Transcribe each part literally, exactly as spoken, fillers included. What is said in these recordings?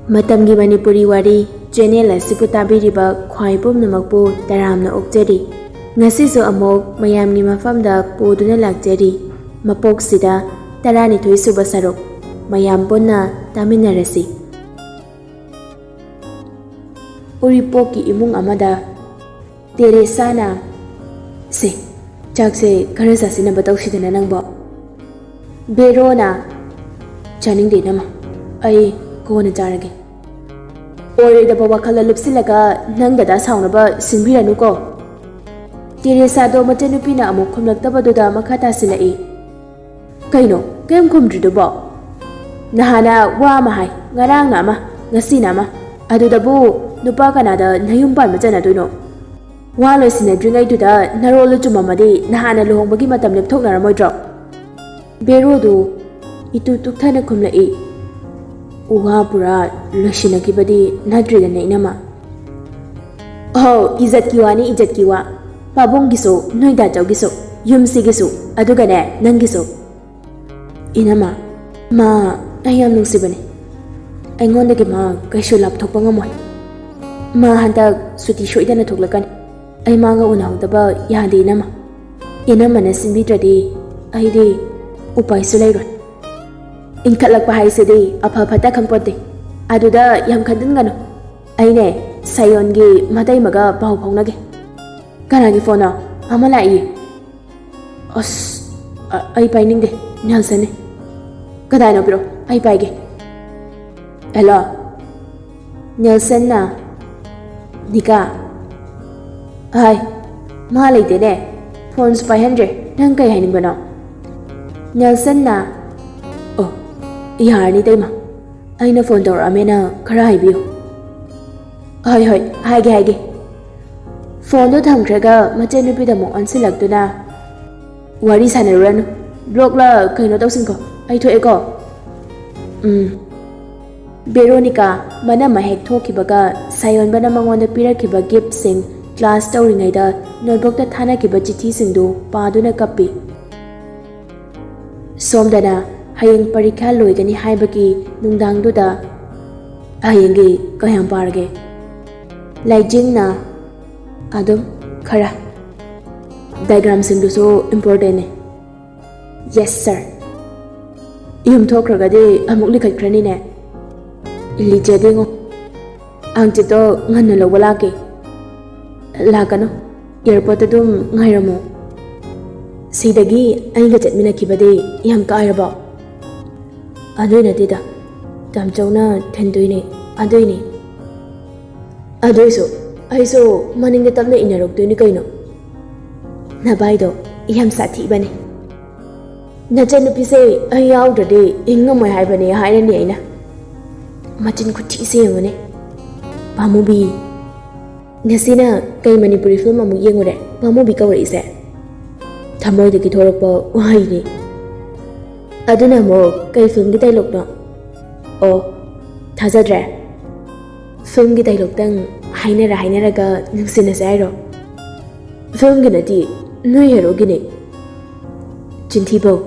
ꯃꯇꯝꯒꯤ ꯃꯅꯤꯄꯨꯔꯤ ꯋꯥꯔꯤ ꯆꯦꯅꯦꯜ ꯑꯁꯤꯕꯨ ꯇꯥꯕꯤꯔꯤꯕ ꯈ꯭ꯋꯥꯏ ꯄꯨꯝꯅꯃꯛꯄꯨ ꯇꯔꯥꯝꯅ ꯑꯣꯛꯆꯔꯤ꯫ ꯉꯁꯤꯁꯨ ꯑꯃꯨꯛ ꯃꯌꯥꯝꯒꯤ ꯃꯐꯝꯗ ꯄꯨꯗꯨꯅ ꯂꯥꯛꯆꯔꯤ꯫ ꯃꯄꯣꯛꯁꯤꯗ ꯇꯔꯥꯅꯤꯊꯣꯏ ꯁꯨꯕ ꯁꯔꯨꯛ꯫ ꯃꯌꯥꯝ ꯄꯨꯟꯅ ꯇꯥꯃꯤꯟꯅꯔꯁꯤ꯫ ꯎꯔꯤꯄꯣꯛꯀꯤ ꯏꯃꯨꯡ ꯑꯃꯗ ꯇꯦꯔꯦꯁꯥꯅ, "ꯁꯦ, ꯆꯥꯛꯁꯦ ꯈꯔ ꯆꯥꯁꯤꯟꯅꯕ ꯇꯧꯁꯤꯗꯅ ꯅꯪꯕꯣ?" ꯕꯦꯔꯣꯅ, "ꯆꯥꯅꯤꯡꯗꯦ ꯏꯅꯝꯃ, ꯑꯩ ꯀꯣꯟꯅ ꯆꯥꯔꯒꯦ꯫" "ꯑꯣꯏꯔꯣꯏꯗꯕ ꯋꯥꯈꯜꯗ ꯂꯨꯞꯁꯤꯜꯂꯒ ꯅꯪ ꯗꯗꯥ ꯁꯥꯎꯅꯕ ꯁꯤꯟꯕꯤꯔꯅꯨꯀꯣ꯫" ꯇꯦꯔꯦꯁꯥꯗꯣ ꯃꯆꯟꯅꯨꯄꯤꯅ ꯑꯃꯨꯛ ꯈꯨꯝꯂꯛꯇꯕꯗꯨꯗ ꯃꯈꯥ ꯇꯥꯁꯤꯜꯂꯛꯏ꯫ "ꯀꯩꯅꯣ ꯀꯩꯝ ꯈꯨꯝꯗ꯭ꯔꯤꯗꯨꯕꯣ? ꯅꯍꯥꯟꯅ ꯋꯥ ꯑꯃ ꯍꯥꯏ, ꯉꯔꯥꯡꯅ ꯑꯃ, ꯉꯁꯤꯅ ꯑꯃ꯫ ꯑꯗꯨꯗꯕꯨ ꯅꯨꯄꯥ ꯀꯅꯥꯗ ꯅꯌꯨꯝ ꯄꯥꯟꯕ ꯆꯠꯅꯗꯣꯏꯅꯣ? ꯋꯥ ꯂꯣꯏꯁꯤꯟꯅꯗ꯭ꯔꯤꯉꯩꯗꯨꯗ ꯅꯔꯣꯜꯗꯨ ꯆꯨꯝꯃꯝꯃꯗꯤ ꯅꯍꯥꯟꯅ ꯂꯨꯍꯣꯡꯕꯒꯤ ꯃꯇꯝ ꯂꯦꯞꯊꯣꯛꯅꯔꯝꯃꯣꯏꯗ꯭ꯔꯣ?" ꯕꯦꯔꯣꯗꯨ ꯏꯇꯨ ꯇꯨꯛꯊꯅ ꯈꯨꯝꯂꯛꯏ꯫ "ꯋꯥ ꯄꯨꯔꯥ ꯂꯣꯏꯁꯤꯟꯅꯈꯤꯕꯗꯤ ꯅꯠꯇ꯭ꯔꯤꯗꯅ ꯏꯅꯝꯃ?" "ꯑꯧ, ꯏꯖꯠꯀꯤ ꯋꯥꯅꯤ, ꯏꯖꯠꯀꯤ ꯋꯥ꯫ ꯄꯥꯕꯨꯡꯒꯤꯁꯨ, ꯅꯣꯏ ꯗꯥꯆꯧꯒꯤꯁꯨ, ꯌꯨꯝꯁꯤꯒꯤꯁꯨ, ꯑꯗꯨꯒꯅꯦ, ꯅꯪꯒꯤꯁꯨ꯫" "ꯏꯅꯝꯃ, ꯃꯥ ꯑꯩ ꯌꯥꯝ ꯅꯨꯡꯁꯤꯕꯅꯦ꯫ ꯑꯩꯉꯣꯟꯗꯒꯤ ꯃꯥ ꯀꯩꯁꯨ ꯂꯥꯞꯊꯣꯛꯄ ꯉꯝꯃꯣꯏ꯫ ꯃꯥ ꯍꯟꯗꯛ ꯁꯨꯇꯤ ꯁꯣꯏꯗꯅ ꯊꯣꯛꯂꯛꯀꯅꯤ꯫ ꯑꯩ ꯃꯥꯒ ꯎꯅꯍꯧꯗꯕ ꯌꯥꯗꯦ ꯏꯅꯝꯃ꯫ ꯏꯅꯝꯃꯅ ꯁꯤꯟꯕꯤꯗ꯭ꯔꯗꯤ ꯑꯩꯗꯤ ꯎꯄꯥꯏꯁꯨ ꯂꯩꯔꯣꯏ꯫" "ꯏꯟꯈꯠꯂꯛꯄ ꯍꯥꯏꯁꯤꯗꯤ ꯑꯐ ꯐꯠꯇ ꯈꯪꯄꯣꯠꯇꯦ꯫ ꯑꯗꯨꯗ ꯌꯥꯝ ꯈꯟꯖꯤꯟꯒꯅꯨ꯫ ꯑꯩꯅꯦ, ꯁꯥꯌꯣꯟꯒꯤ ꯃꯇꯩꯃꯒ ꯄꯥꯎ ꯐꯥꯎꯅꯒꯦ꯫" "ꯀꯅꯥꯒꯤ ꯐꯣꯟꯅꯣ? ꯑꯃ ꯂꯥꯛꯏ꯫" "ꯑꯁ, ꯑ-, ꯑꯩ ꯄꯥꯏꯅꯤꯡꯗꯦ, ꯅꯦꯜꯁꯟꯅꯦ꯫" "ꯀꯗꯥꯏꯅꯣ? ꯄꯤꯔꯣ, ꯑꯩ ꯄꯥꯏꯒꯦ꯫" "ꯍꯦꯜꯂꯣ꯫" ꯅꯦꯜꯁꯟꯅ, "ꯅꯤꯀꯥ꯫" "ꯍꯥꯏ꯫" "ꯃꯥ ꯂꯩꯇꯦꯅꯦ, ꯐꯣꯟꯁꯨ ꯄꯥꯏꯍꯟꯗ꯭ꯔꯦ꯫ ꯅꯪ ꯀꯩ ꯍꯥꯏꯅꯤꯡꯕꯅꯣ?" ꯅꯦꯜꯁꯟꯅ, "ꯑꯣ, ꯌꯥꯔꯅꯤ ꯏꯇꯩꯃ, ꯑꯩꯅ ꯐꯣꯟ ꯇꯧꯔꯛꯑꯝꯃꯦꯅ ꯈꯔ ꯍꯥꯏꯕꯤꯌꯨ꯫" "ꯍꯣꯏ, ꯍꯣꯏ, ꯍꯥꯏꯒꯦ, ꯍꯥꯏꯒꯦ꯫" ꯐꯣꯟꯗꯣ ꯊꯝꯈ꯭ꯔꯒ ꯃꯆꯟꯅꯨꯄꯤꯗ ꯑꯃꯨꯛ ꯑꯣꯟꯁꯤꯜꯂꯛꯇꯨꯅ, "ꯋꯥꯔꯤ ꯁꯥꯟꯅꯔꯨꯔꯅꯨ, ꯕ꯭ꯂꯣꯛꯂ ꯀꯩꯅꯣ ꯇꯧꯁꯤꯟꯈꯣ, ꯑꯩ ꯊꯣꯛꯑꯦꯀꯣ꯫" "ꯎꯝ꯫" ꯕꯦꯔꯣꯅꯤꯀꯥ ꯃꯅꯝ ꯃꯍꯦꯛ ꯊꯣꯛꯈꯤꯕꯒ ꯁꯥꯌꯣꯟꯕꯅ ꯃꯉꯣꯟꯗ ꯄꯤꯔꯛꯈꯤꯕ ꯒꯤꯐꯁꯤꯡ ꯀ꯭ꯂꯥꯁ ꯇꯧꯔꯤꯉꯩꯗ ꯅꯣꯠꯕꯨꯛꯇ ꯊꯥꯅꯈꯤꯕ ꯆꯤꯊꯤꯁꯤꯡꯗꯨ ꯄꯥꯗꯨꯅ ꯀꯞꯄꯤ꯫ ꯁꯣꯝꯗꯅ ꯍꯌꯦꯡ ꯄꯔꯤꯈ꯭ꯌꯥ ꯂꯣꯏꯒꯅꯤ ꯍꯥꯏꯕꯒꯤ ꯅꯨꯡꯗꯥꯡꯗꯨꯗ, ꯍꯌꯦꯡꯒꯤ ꯀꯌꯥꯝ ꯄꯥꯔꯒꯦ? ꯂꯥꯏꯖꯤꯡꯅ ꯑꯗꯨꯝ ꯈꯔ꯫ ꯗꯥꯏꯒ꯭ꯔꯥꯝꯁꯤꯡꯗꯨꯁꯨ ꯏꯝꯄꯣꯔꯇꯦꯟꯅꯦ꯫ Yes sir. ꯌꯨꯝ ꯊꯣꯛꯈ꯭ꯔꯒꯗꯤ ꯑꯃꯨꯛ ꯂꯤꯈꯠꯈ꯭ꯔꯅꯤꯅꯦ꯫ ꯂꯤꯖꯗꯦꯉꯣ꯫ ꯍꯪꯆꯤꯠꯇꯣ ꯉꯟꯅ ꯂꯧꯕ ꯂꯥꯛꯀꯦ꯫ ꯂꯥꯛꯀꯅꯨ꯫ ꯑꯦꯌꯥꯔꯄꯣꯔꯠꯇ ꯑꯗꯨꯝ ꯉꯥꯏꯔꯝꯃꯣ꯫ ꯁꯤꯗꯒꯤ ꯑꯩꯒ ꯆꯠꯃꯤꯟꯅꯈꯤꯕꯗꯤ ꯌꯥꯝ ꯀꯥꯏꯔꯕꯣ? ꯑꯗꯨꯏ ꯅꯠꯇꯦꯗ, ꯇꯥꯝꯆꯧꯅ ꯊꯤꯟꯗꯣꯏꯅꯦ, ꯑꯗꯨꯏꯅꯦ꯫ ꯑꯗꯨꯏꯁꯨ ꯑꯩꯁꯨ ꯃꯅꯤꯡꯗ ꯇꯞꯅ ꯏꯟꯅꯔꯛꯇꯣꯏꯅꯤ ꯀꯩꯅꯣ꯫ ꯅꯚꯥꯏꯗꯣ ꯌꯥꯝ ꯁꯥꯊꯤꯕꯅꯦ꯫ ꯅꯆꯟꯅꯨꯄꯤꯁꯦ ꯑꯩ ꯌꯥꯎꯗ꯭ꯔꯗꯤ ꯏꯪ ꯉꯝꯃꯣꯏ ꯍꯥꯏꯕꯅꯦ ꯍꯥꯏꯔꯅꯤ ꯑꯩꯅ꯫ ꯃꯆꯤꯟ ꯈꯨꯊꯤꯁꯦ ꯌꯦꯡꯉꯨꯅꯦ꯫ ꯄꯥꯝꯃꯨꯕꯤ꯫ ꯉꯁꯤꯅ ꯀꯩ ꯃꯅꯤꯄꯨꯔꯤ ꯐꯤꯂꯝ ꯑꯃꯨꯛ ꯌꯦꯡꯉꯨꯔꯦ ꯄꯥꯝꯃꯨꯕꯤ ꯀꯧꯔꯛꯏꯁꯦ? ꯊꯃꯣꯏꯗꯒꯤ ꯊꯣꯔꯛꯄ ꯋꯥꯍꯩꯅꯤ꯫ ꯑꯗꯨꯅ ꯑꯃꯨꯛ ꯀꯩ ꯐꯤꯂꯝꯒꯤ ꯗꯥꯏꯂꯣꯛꯅꯣ? ꯑꯣ, ꯊꯥꯖꯗ꯭ꯔꯦ? ꯐꯤꯂꯝꯒꯤ ꯗꯥꯏꯂꯣꯛꯇꯪ ꯍꯥꯏꯅꯔ ꯍꯥꯏꯅꯔꯒ ꯅꯨꯡꯁꯤꯅꯁꯦ ꯍꯥꯏꯔꯣ? ꯐꯤꯂꯝꯒꯤ ꯅꯠꯇꯦ, ꯅꯣꯏ ꯍꯦꯔꯣꯒꯤꯅꯦ꯫ ꯆꯤꯟꯊꯤꯕꯧ,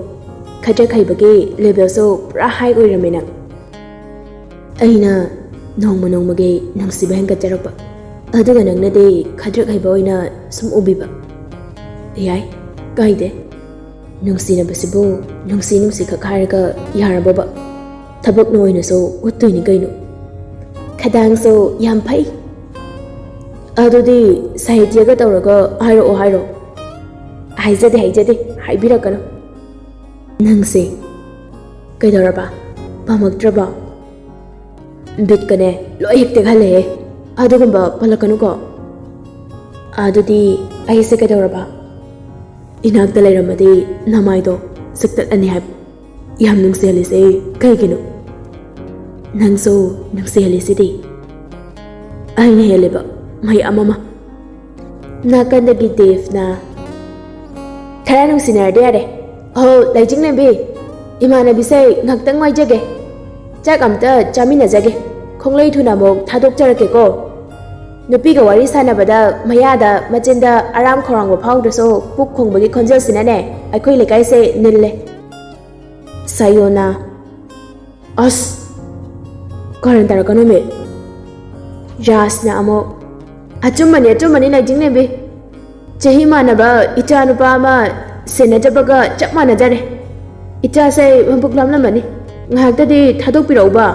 ꯈꯗ꯭ꯔꯛ ꯍꯩꯕꯒꯤ ꯂꯦꯚꯦꯜꯁꯨ ꯄꯨꯔꯥ ꯍꯥꯏ ꯑꯣꯏꯔꯝꯃꯦ ꯅꯪ꯫ ꯑꯩꯅ ꯅꯣꯡꯃ ꯅꯣꯡꯃꯒꯤ ꯅꯨꯡꯁꯤꯕ ꯍꯦꯟꯒꯠꯆꯔꯛꯄ, ꯑꯗꯨꯒ ꯅꯪꯅꯗꯤ ꯈꯗ꯭ꯔꯛ ꯍꯩꯕ ꯑꯣꯏꯅ ꯁꯨꯝ ꯎꯕꯤꯕ꯫ ꯌꯥꯏ, ꯀꯥꯏꯗꯦ꯫ ꯅꯨꯡꯁꯤꯅꯕꯁꯤꯕꯨ ꯅꯨꯡꯁꯤ ꯅꯨꯡꯁꯤꯈꯛ ꯍꯥꯏꯔꯒ ꯌꯥꯔꯕꯣꯕ? ꯊꯕꯛꯅ ꯑꯣꯏꯅꯁꯨ ꯎꯠꯇꯣꯏꯅꯤ ꯀꯩꯅꯣ꯫ ꯈꯗꯥꯡꯁꯨ ꯌꯥꯝ ꯐꯩ꯫ ꯑꯗꯨꯗꯤ ꯁꯥꯍꯤꯇ꯭ꯌꯒ ꯇꯧꯔꯒ ꯍꯥꯏꯔꯛꯑꯣ ꯍꯥꯏꯔꯣ? ꯍꯥꯏꯖꯗꯦ, ꯍꯥꯏꯖꯗꯦ, ꯍꯥꯏꯕꯤꯔꯛꯀꯅꯨ꯫ ꯅꯪꯁꯦ ꯀꯩꯗꯧꯔꯕ? ꯄꯥꯝꯃꯛꯇ꯭ꯔꯕꯣ? ꯕꯤꯠꯀꯅꯦ ꯂꯣꯏ ꯍꯦꯛ ꯇꯦꯛꯍꯜꯂꯦꯍꯦ꯫ ꯑꯗꯨꯒꯨꯝꯕ ꯄꯜꯂꯛꯀꯅꯨꯀꯣ꯫ ꯑꯗꯨꯗꯤ ꯑꯩꯁꯦ ꯀꯩꯗꯧꯔꯕ? ꯏꯅꯥꯛꯇ ꯂꯩꯔꯝꯃꯗꯤ ꯅꯃꯥꯏꯗꯣ ꯁꯤꯛꯇꯠꯂꯅꯤ ꯍꯥꯏꯕ꯫ ꯌꯥꯝ ꯅꯨꯡꯁꯤꯍꯜꯂꯤꯁꯦ ꯀꯩꯒꯤꯅꯣ? ꯅꯪꯁꯨ ꯅꯨꯡꯁꯤꯍꯜꯂꯤꯁꯤꯗꯤ꯫ ꯑꯩꯅ ꯍꯦꯜꯂꯦꯕ ꯃꯌꯥꯝ ꯑꯃ꯫ ꯅꯥꯀꯟꯗꯒꯤ ꯗꯦꯕꯅ, "ꯈꯔ ꯅꯨꯡꯁꯤꯅꯔꯗꯤ ꯌꯥꯔꯦ꯫ ꯑꯍꯣ, ꯂꯩꯖꯤꯡꯂꯦꯝꯕꯤ, ꯏꯃꯥꯟꯅꯕꯤꯁꯦ ꯉꯥꯛꯇꯪ ꯋꯥꯏꯖꯒꯦ꯫ ꯆꯥꯛ ꯑꯝꯇ ꯆꯥꯃꯤꯟꯅꯖꯒꯦ꯫ ꯈꯣꯡꯂꯩ ꯊꯨꯅ ꯑꯃꯨꯛ ꯊꯥꯗꯣꯛꯆꯔꯛꯀꯦꯀꯣ꯫ ꯅꯨꯄꯤꯒ ꯋꯥꯔꯤ ꯁꯥꯟꯅꯕꯗ ꯃꯌꯥꯗ ꯃꯆꯤꯟꯗ ꯑꯔꯥꯝ ꯈꯧꯔꯥꯡꯕ ꯐꯥꯎꯗ꯭ꯔꯁꯨ ꯄꯨꯛ ꯈꯣꯡꯕꯒꯤ ꯈꯣꯟꯖꯦꯜꯁꯤꯅꯅꯦ ꯑꯩꯈꯣꯏ ꯂꯩꯀꯥꯏꯁꯦ ꯅꯤꯜꯂꯦ꯫" ꯁꯥꯌꯣꯅ, "ꯑꯁ, ꯀꯔꯟ ꯇꯥꯔꯛꯀꯅꯨꯃꯤ꯫ ꯔꯥꯖꯅ ꯑꯃꯨꯛ, "ꯑꯆꯨꯝꯕꯅꯤ, ꯑꯆꯨꯝꯕꯅꯤ, ꯂꯥꯏꯖꯤꯡ ꯅꯦꯝꯕꯤ꯫ ꯆꯍꯤ ꯃꯥꯟꯅꯕ ꯏꯆꯥ ꯅꯨꯄꯥ ꯑꯃ ꯁꯦꯟꯅꯖꯕꯒ ꯆꯞ ꯃꯥꯟꯅꯖꯔꯦ꯫ ꯏꯆꯥꯁꯦ ꯃꯕꯨꯛ ꯂꯥꯝꯂꯝꯃꯅꯤ꯫ ꯉꯥꯏꯍꯥꯛꯇꯗꯤ ꯊꯥꯗꯣꯛꯄꯤꯔꯛꯎꯕ꯫"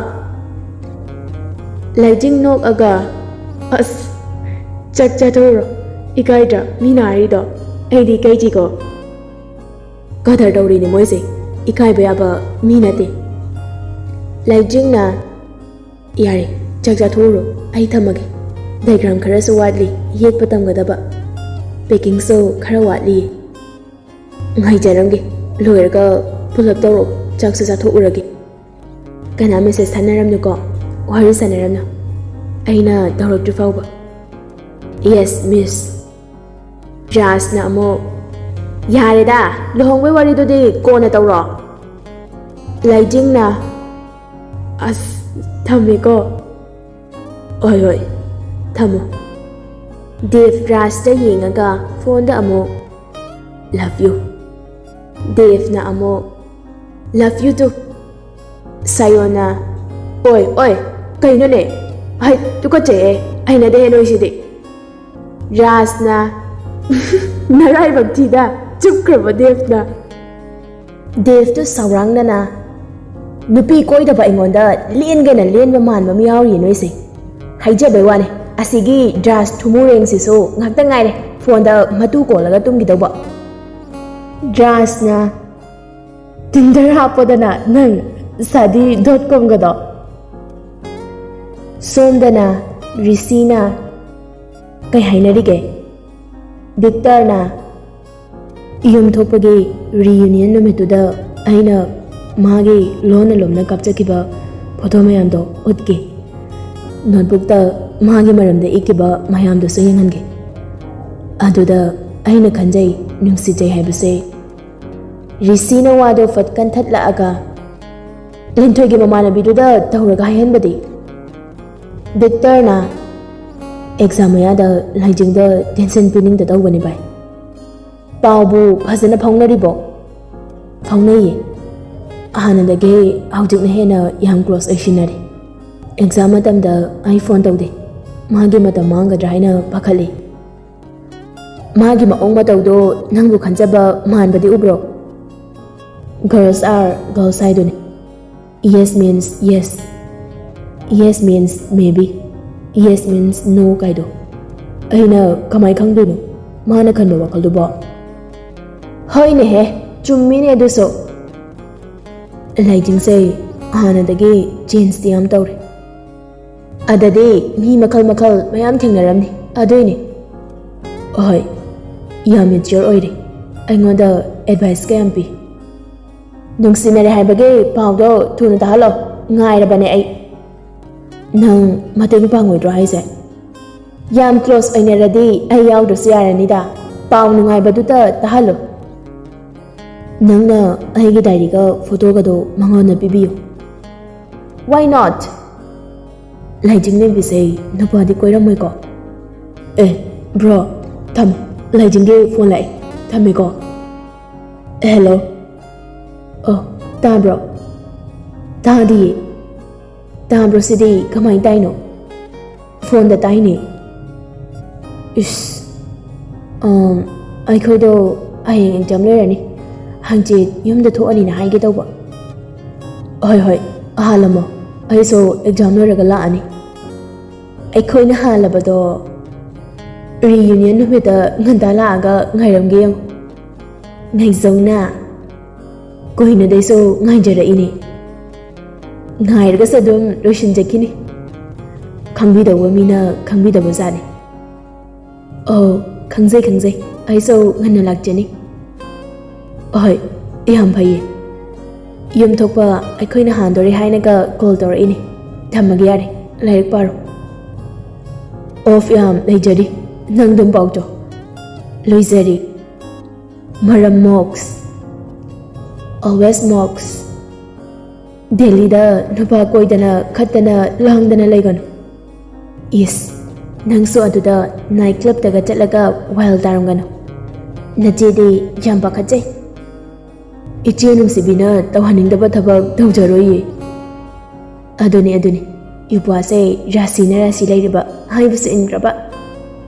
ꯂꯥꯏꯖꯤꯡ ꯅꯣꯛꯑꯒ, "ꯑꯁ, ꯆꯥꯛ ꯆꯥꯊꯣꯛꯎꯔꯣ꯫ ꯏꯀꯥꯏꯗ꯭ꯔꯥ ꯃꯤꯅ ꯍꯥꯏꯔꯤꯗꯣ? ꯑꯩꯗꯤ ꯏꯀꯥꯏꯖꯩꯀꯣ꯫" ꯀꯗꯔ ꯇꯧꯔꯤꯅꯦ ꯃꯣꯏꯁꯦ꯫ ꯏꯀꯥꯏꯕ ꯌꯥꯕ ꯃꯤ ꯅꯠꯇꯦ꯫ ꯂꯥꯏꯖꯤꯡꯅ, "ꯌꯥꯔꯦ, ꯆꯥꯛ ꯆꯥꯊꯣꯛꯎꯔꯣ, ꯑꯩ ꯊꯝꯃꯒꯦ꯫ ꯗꯥꯏꯒ꯭ꯔꯥꯝ ꯈꯔꯁꯨ ꯋꯥꯠꯂꯤ, ꯌꯦꯛꯄ ꯇꯝꯒꯗꯕ꯫ ꯄꯦꯀꯤꯡꯁꯨ ꯈꯔ ꯋꯥꯠꯂꯤꯌꯦ꯫ ꯉꯥꯏꯖꯔꯝꯒꯦ, ꯂꯣꯏꯔꯒ ꯄꯨꯂꯞ ꯇꯧꯔꯛꯑꯣ, ꯆꯥꯛꯁꯨ ꯆꯥꯊꯣꯛꯎꯔꯒꯦ꯫ ꯀꯅꯥ ꯃꯦꯁꯦꯖ ꯊꯥꯅꯔꯝꯅꯣꯀꯣ? ꯋꯥꯔꯤ ꯁꯥꯟꯅꯔꯝꯅꯣ, ꯑꯩꯅ ꯇꯧꯔꯛꯇ꯭ꯔꯤ ꯐꯥꯎꯕ꯫" "ꯌꯦꯁ, ꯃꯤꯁ꯫" ꯔꯥꯖꯅ ꯑꯃꯨꯛ, "ꯌꯥꯔꯦꯗ, ꯂꯨꯍꯣꯡꯕꯩ ꯋꯥꯔꯤꯗꯨꯗꯤ ꯀꯣꯟꯅ ꯇꯧꯔꯣ꯫" ꯂꯥꯏꯖꯤꯡꯅ, "ꯑꯁ, ꯊꯝꯃꯦꯀꯣ꯫" "ꯍꯣꯏ, ꯍꯣꯏ, ꯊꯝꯃꯣ꯫" ꯗꯦꯕ ꯔꯥꯖꯇ ꯌꯦꯡꯉꯒ ꯐꯣꯟꯗ ꯑꯃꯨꯛ, "Love you꯫" ꯗꯦꯕꯅ ꯑꯃꯨꯛ, "Love you too꯫" ꯁꯥꯌꯣꯅ, "ꯑꯣꯏ, ꯑꯣꯏ, ꯀꯩꯅꯣꯅꯦ? ꯍꯩ, ꯇꯨꯀꯠꯆꯩꯍꯦ, ꯍꯩꯅꯗꯦꯍꯦ ꯅꯣꯏꯁꯤꯗꯤ꯫" ꯔꯥꯖꯅ, "ꯅꯔꯥꯏꯕꯛ ꯊꯤꯗ, ꯆꯨꯞꯈ꯭ꯔꯕ ꯗꯦꯕꯅ꯫" ꯗꯦꯕꯇꯨ ꯁꯥꯎꯔꯥꯡꯅꯅ, "ꯅꯨꯄꯤ ꯀꯣꯏꯗꯕ ꯑꯩꯉꯣꯟꯗ ꯂꯦꯟꯒꯦꯅ ꯂꯦꯟꯕ ꯃꯥꯟꯕ ꯑꯃ ꯌꯥꯎꯔꯤꯌꯦ ꯅꯣꯏꯁꯦ꯫ ꯍꯥꯏꯖꯕꯩ ꯋꯥꯅꯦ, ꯑꯁꯤꯒꯤ ꯗ꯭ꯔꯥꯁ ꯊꯨꯃꯨꯔꯦꯡꯁꯤꯁꯨ ꯉꯥꯛꯇ ꯉꯥꯏꯔꯦ ꯐꯣꯟꯗ ꯃꯇꯨ ꯀꯣꯜꯂꯒ ꯇꯨꯝꯈꯤꯗꯧꯕ꯫" ꯗ꯭ꯔꯥꯁꯅ, "ꯇꯤꯟꯗꯔ ꯍꯥꯞꯄꯣꯗꯅ ꯅꯪ ꯁꯥꯗꯤ ꯗꯣꯠ ꯀꯣꯝꯒꯗꯣ꯫" ꯁꯣꯝꯗꯅ ꯔꯤꯁꯤꯅ, "ꯀꯩ ꯍꯥꯏꯅꯔꯤꯒꯦ?" ꯚꯤꯛꯇꯔꯅ, "ꯌꯨꯝ ꯊꯣꯛꯄꯒꯤ ꯔꯤꯌꯨꯅꯤꯌꯟ ꯅꯨꯃꯤꯠꯇꯨꯗ ꯑꯩꯅ ꯃꯥꯒꯤ ꯂꯣꯟꯅ ꯂꯣꯝꯅ ꯀꯥꯞꯆꯈꯤꯕ ꯐꯣꯇꯣ ꯃꯌꯥꯝꯗꯣ ꯎꯠꯀꯦ꯫ ꯅꯣꯠꯕꯨꯛꯇ ꯃꯥꯒꯤ ꯃꯔꯝꯗ ꯏꯈꯤꯕ ꯃꯌꯥꯝꯗꯨꯁꯨ ꯌꯦꯡꯍꯟꯒꯦ꯫ ꯑꯗꯨꯗ ꯑꯩꯅ ꯈꯟꯖꯩ, ꯅꯨꯡꯁꯤꯖꯩ ꯍꯥꯏꯕꯁꯦ꯫" ꯔꯤꯁꯤꯅ ꯋꯥꯗꯣ ꯐꯠ ꯀꯟꯊꯠꯂꯛꯑꯒ, "ꯂꯤꯟꯊꯣꯏꯒꯤ ꯃꯃꯥꯟꯅꯕꯤꯗꯨꯗ ꯇꯧꯔꯒ ꯍꯥꯏꯍꯟꯕꯗꯤ?" ꯚꯤꯛꯇꯔꯅ, "ꯑꯦꯛꯖꯥꯝ ꯃꯌꯥꯗ ꯂꯥꯏꯖꯤꯡꯗ ꯇꯦꯟꯁꯟ ꯄꯤꯅꯤꯡꯗ ꯇꯧꯕꯅꯤ ꯚꯥꯏ꯫ ꯄꯥꯎꯕꯨ ꯐꯖꯅ ꯐꯥꯎꯅꯔꯤꯕꯣ?" "ꯐꯥꯎꯅꯩꯌꯦ꯫ ꯍꯥꯟꯅꯗꯒꯤ ꯍꯧꯖꯤꯛꯅ ꯍꯦꯟꯅ ꯌꯥꯝ ꯀ꯭ꯂꯣꯁ ꯑꯣꯏꯁꯤꯟꯅꯔꯦ꯫ ꯑꯦꯛꯖꯥꯝ ꯃꯇꯝꯗ ꯑꯩ ꯐꯣꯟ ꯇꯧꯗꯦ꯫ ꯃꯥꯒꯤ ꯃꯇꯝ ꯃꯥꯡꯒꯗ꯭ꯔꯥ ꯍꯥꯏꯅ ꯄꯥꯈꯠꯂꯤ꯫ ꯃꯥꯒꯤ ꯃꯑꯣꯡ ꯃꯇꯧꯗꯣ ꯅꯪꯕꯨ ꯈꯟꯖꯕ ꯃꯥꯟꯕꯗꯤ ꯎꯕ꯭ꯔꯣ? "Girls are girls" ꯍꯥꯏꯗꯨꯅꯤ꯫ "Yes means yes, yes means maybe, yes means no" ꯀꯥꯏꯗꯣ꯫ ꯑꯩꯅ ꯀꯃꯥꯏ ꯈꯪꯗꯣꯏꯅꯣ ꯃꯥꯅ ꯈꯟꯕ ꯋꯥꯈꯜꯗꯨꯕꯣ? "ꯍꯣꯏꯅꯦꯍꯦ, ꯆꯨꯝꯃꯤꯅꯦ ꯑꯗꯨꯁꯨ꯫ ꯂꯥꯏꯖꯤꯡꯁꯦ ꯍꯥꯟꯅꯗꯒꯤ ꯆꯦꯟꯖꯇꯤ ꯌꯥꯝ ꯇꯧꯔꯦ꯫ ꯑꯗꯗꯤ ꯃꯤ ꯃꯈꯜ ꯃꯈꯜ ꯃꯌꯥꯝ ꯊꯦꯡꯅꯔꯝꯅꯤ, ꯑꯗꯨꯏꯅꯦ꯫ ꯍꯣꯏ, ꯌꯥꯝ ꯃꯦꯆ꯭ꯌꯣꯔ ꯑꯣꯏꯔꯦ꯫ ꯑꯩꯉꯣꯟꯗ ꯑꯦꯗꯚꯥꯏꯁ ꯀꯌꯥꯝ ꯄꯤ꯫ ꯅꯨꯡꯁꯤꯅꯔꯦ ꯍꯥꯏꯕꯒꯤ ꯄꯥꯎꯗꯣ ꯊꯨꯅ ꯇꯥꯍꯜꯂꯣ, ꯉꯥꯏꯔꯕꯅꯦ ꯑꯩ꯫ ꯅꯪ ꯃꯇꯦꯡ ꯄꯥꯡꯉꯣꯏꯗ꯭ꯔꯣ ꯍꯥꯏꯁꯦ? ꯌꯥꯝ ꯀ꯭ꯂꯣꯁ ꯑꯣꯏꯅꯔꯗꯤ ꯑꯩ ꯌꯥꯎꯗ꯭ꯔꯁꯨ ꯌꯥꯔꯅꯤꯗ꯫ ꯄꯥꯎ ꯅꯨꯡꯉꯥꯏꯕꯗꯨꯇ ꯇꯥꯍꯜꯂꯣ꯫ ꯅꯪꯅ ꯑꯩꯒꯤ ꯗꯥꯏꯔꯤꯒ ꯐꯣꯇꯣꯒꯗꯣ ꯃꯉꯣꯟꯗ ꯄꯤꯕꯤꯌꯨ꯫ Why not? ꯂꯥꯏꯖꯤꯡ ꯂꯦꯝꯕꯤꯁꯦ ꯅꯨꯄꯥꯗꯤ ꯀꯣꯏꯔꯝꯃꯣꯏꯀꯣ? ꯑꯦ, ꯕ꯭ꯔꯣ, ꯊꯝꯃꯣ꯫ ꯂꯥꯏꯖꯤꯡꯒꯤ ꯐꯣꯟ ꯂꯥꯛꯑꯦ꯫ ꯊꯝꯃꯦꯀꯣ꯫ ꯍꯦꯜꯂꯣ꯫ ꯑꯣ, ꯇꯥꯕ꯭ꯔꯣ? ꯇꯥꯗꯤꯌꯦ꯫ ꯇꯥꯕ꯭ꯔꯣ ꯁꯤꯗꯤ? ꯀꯃꯥꯏ ꯇꯥꯏꯅꯣ? ꯐꯣꯟꯗ ꯇꯥꯏꯅꯦ꯫ ꯏꯁ, ꯑꯝ, ꯑꯩꯈꯣꯏꯗꯣ ꯍꯌꯦꯡ ꯑꯦꯛꯖꯥꯝ ꯂꯣꯏꯔꯅꯤ, ꯍꯪꯆꯤꯠ ꯌꯨꯝꯗ ꯊꯣꯛꯑꯅꯤꯅ ꯍꯥꯏꯒꯦ ꯇꯧꯕ꯫ ꯍꯣꯏ, ꯍꯣꯏ, ꯍꯥꯜꯂꯝꯃꯣ, ꯑꯩꯁꯨ ꯑꯦꯛꯖꯥꯝ ꯂꯣꯏꯔꯒ ꯂꯥꯛꯑꯅꯤ꯫ ꯑꯩꯈꯣꯏꯅ ꯍꯥꯜꯂꯕꯗꯣ ꯔꯤꯌꯨꯅꯤꯌꯟ ꯅꯨꯃꯤꯠꯇ ꯉꯟꯇꯥ ꯂꯥꯛꯑꯒ ꯉꯥꯏꯔꯝꯒꯦ ꯌꯦꯡꯉꯨ꯫ ꯉꯥꯏꯖꯧꯅ꯫ ꯀꯨꯏꯅꯗꯩꯁꯨ ꯉꯥꯏꯖꯔꯛꯏꯅꯦ꯫ ꯉꯥꯏꯔꯒꯁꯨ ꯑꯗꯨꯝ ꯂꯣꯏꯁꯤꯟꯖꯈꯤꯅꯤ꯫ ꯈꯪꯕꯤꯗꯧꯕ ꯃꯤꯅ ꯈꯪꯕꯤꯗꯕ ꯖꯥꯠꯅꯤ꯫ ꯑꯧ, ꯈꯪꯖꯩ, ꯈꯪꯖꯩ꯫ ꯑꯩꯁꯨ ꯉꯟꯅ ꯂꯥꯛꯆꯅꯤ꯫ ꯑꯍꯣꯏ, ꯌꯥꯝ ꯐꯩꯌꯦ꯫ ꯌꯨꯝ ꯊꯣꯛꯄ ꯑꯩꯈꯣꯏꯅ ꯍꯥꯟꯗꯣꯔꯦ ꯍꯥꯏꯅꯒ ꯀꯣꯜ ꯇꯧꯔꯛꯏꯅꯦ꯫ ꯊꯝꯃꯒꯦ ꯌꯥꯔꯦ, ꯂꯥꯏꯔꯤꯛ ꯄꯥꯔꯣ꯫ ꯑꯣꯐ ꯌꯥꯝ ꯂꯩꯖꯔꯤ, ꯅꯪ ꯑꯗꯨꯝ ꯄꯥꯎꯆꯣ꯫ ꯂꯣꯏꯖꯔꯤ꯫ ꯃꯔꯝ ꯃꯣꯛꯁ꯫ Always ꯃꯣꯛꯁ꯫ ꯗꯦꯜꯂꯤꯗ ꯅꯨꯄꯥ ꯀꯣꯏꯗꯅ ꯈꯠꯇꯅ ꯂꯥꯡꯗꯅ ꯂꯩꯒꯅꯨ꯫ ꯏꯁ, ꯅꯪꯁꯨ ꯑꯗꯨꯗ ꯅꯥꯏꯠ ꯀ꯭ꯂꯕꯇꯒ ꯆꯠꯂꯒ ꯋꯥꯏꯜ ꯇꯥꯔꯝꯒꯅꯨ꯫ ꯅꯆꯦꯗꯤ ꯌꯥꯝ ꯄꯥꯈꯠꯆꯩ꯫ ꯏꯆꯦ ꯅꯨꯡꯁꯤꯕꯤꯅ ꯇꯧꯍꯟꯅꯤꯡꯗꯕ ꯊꯕꯛ ꯇꯧꯖꯔꯣꯏꯌꯦ꯫ ꯑꯗꯨꯅꯤ, ꯑꯗꯨꯅꯤ꯫ ꯏꯄ꯭ꯋꯥꯁꯦ ꯔꯥꯁꯤꯅ ꯔꯥꯁꯤ ꯂꯩꯔꯤꯕ ꯍꯥꯏꯕꯁꯨ ꯏꯟꯈ꯭ꯔꯕ꯫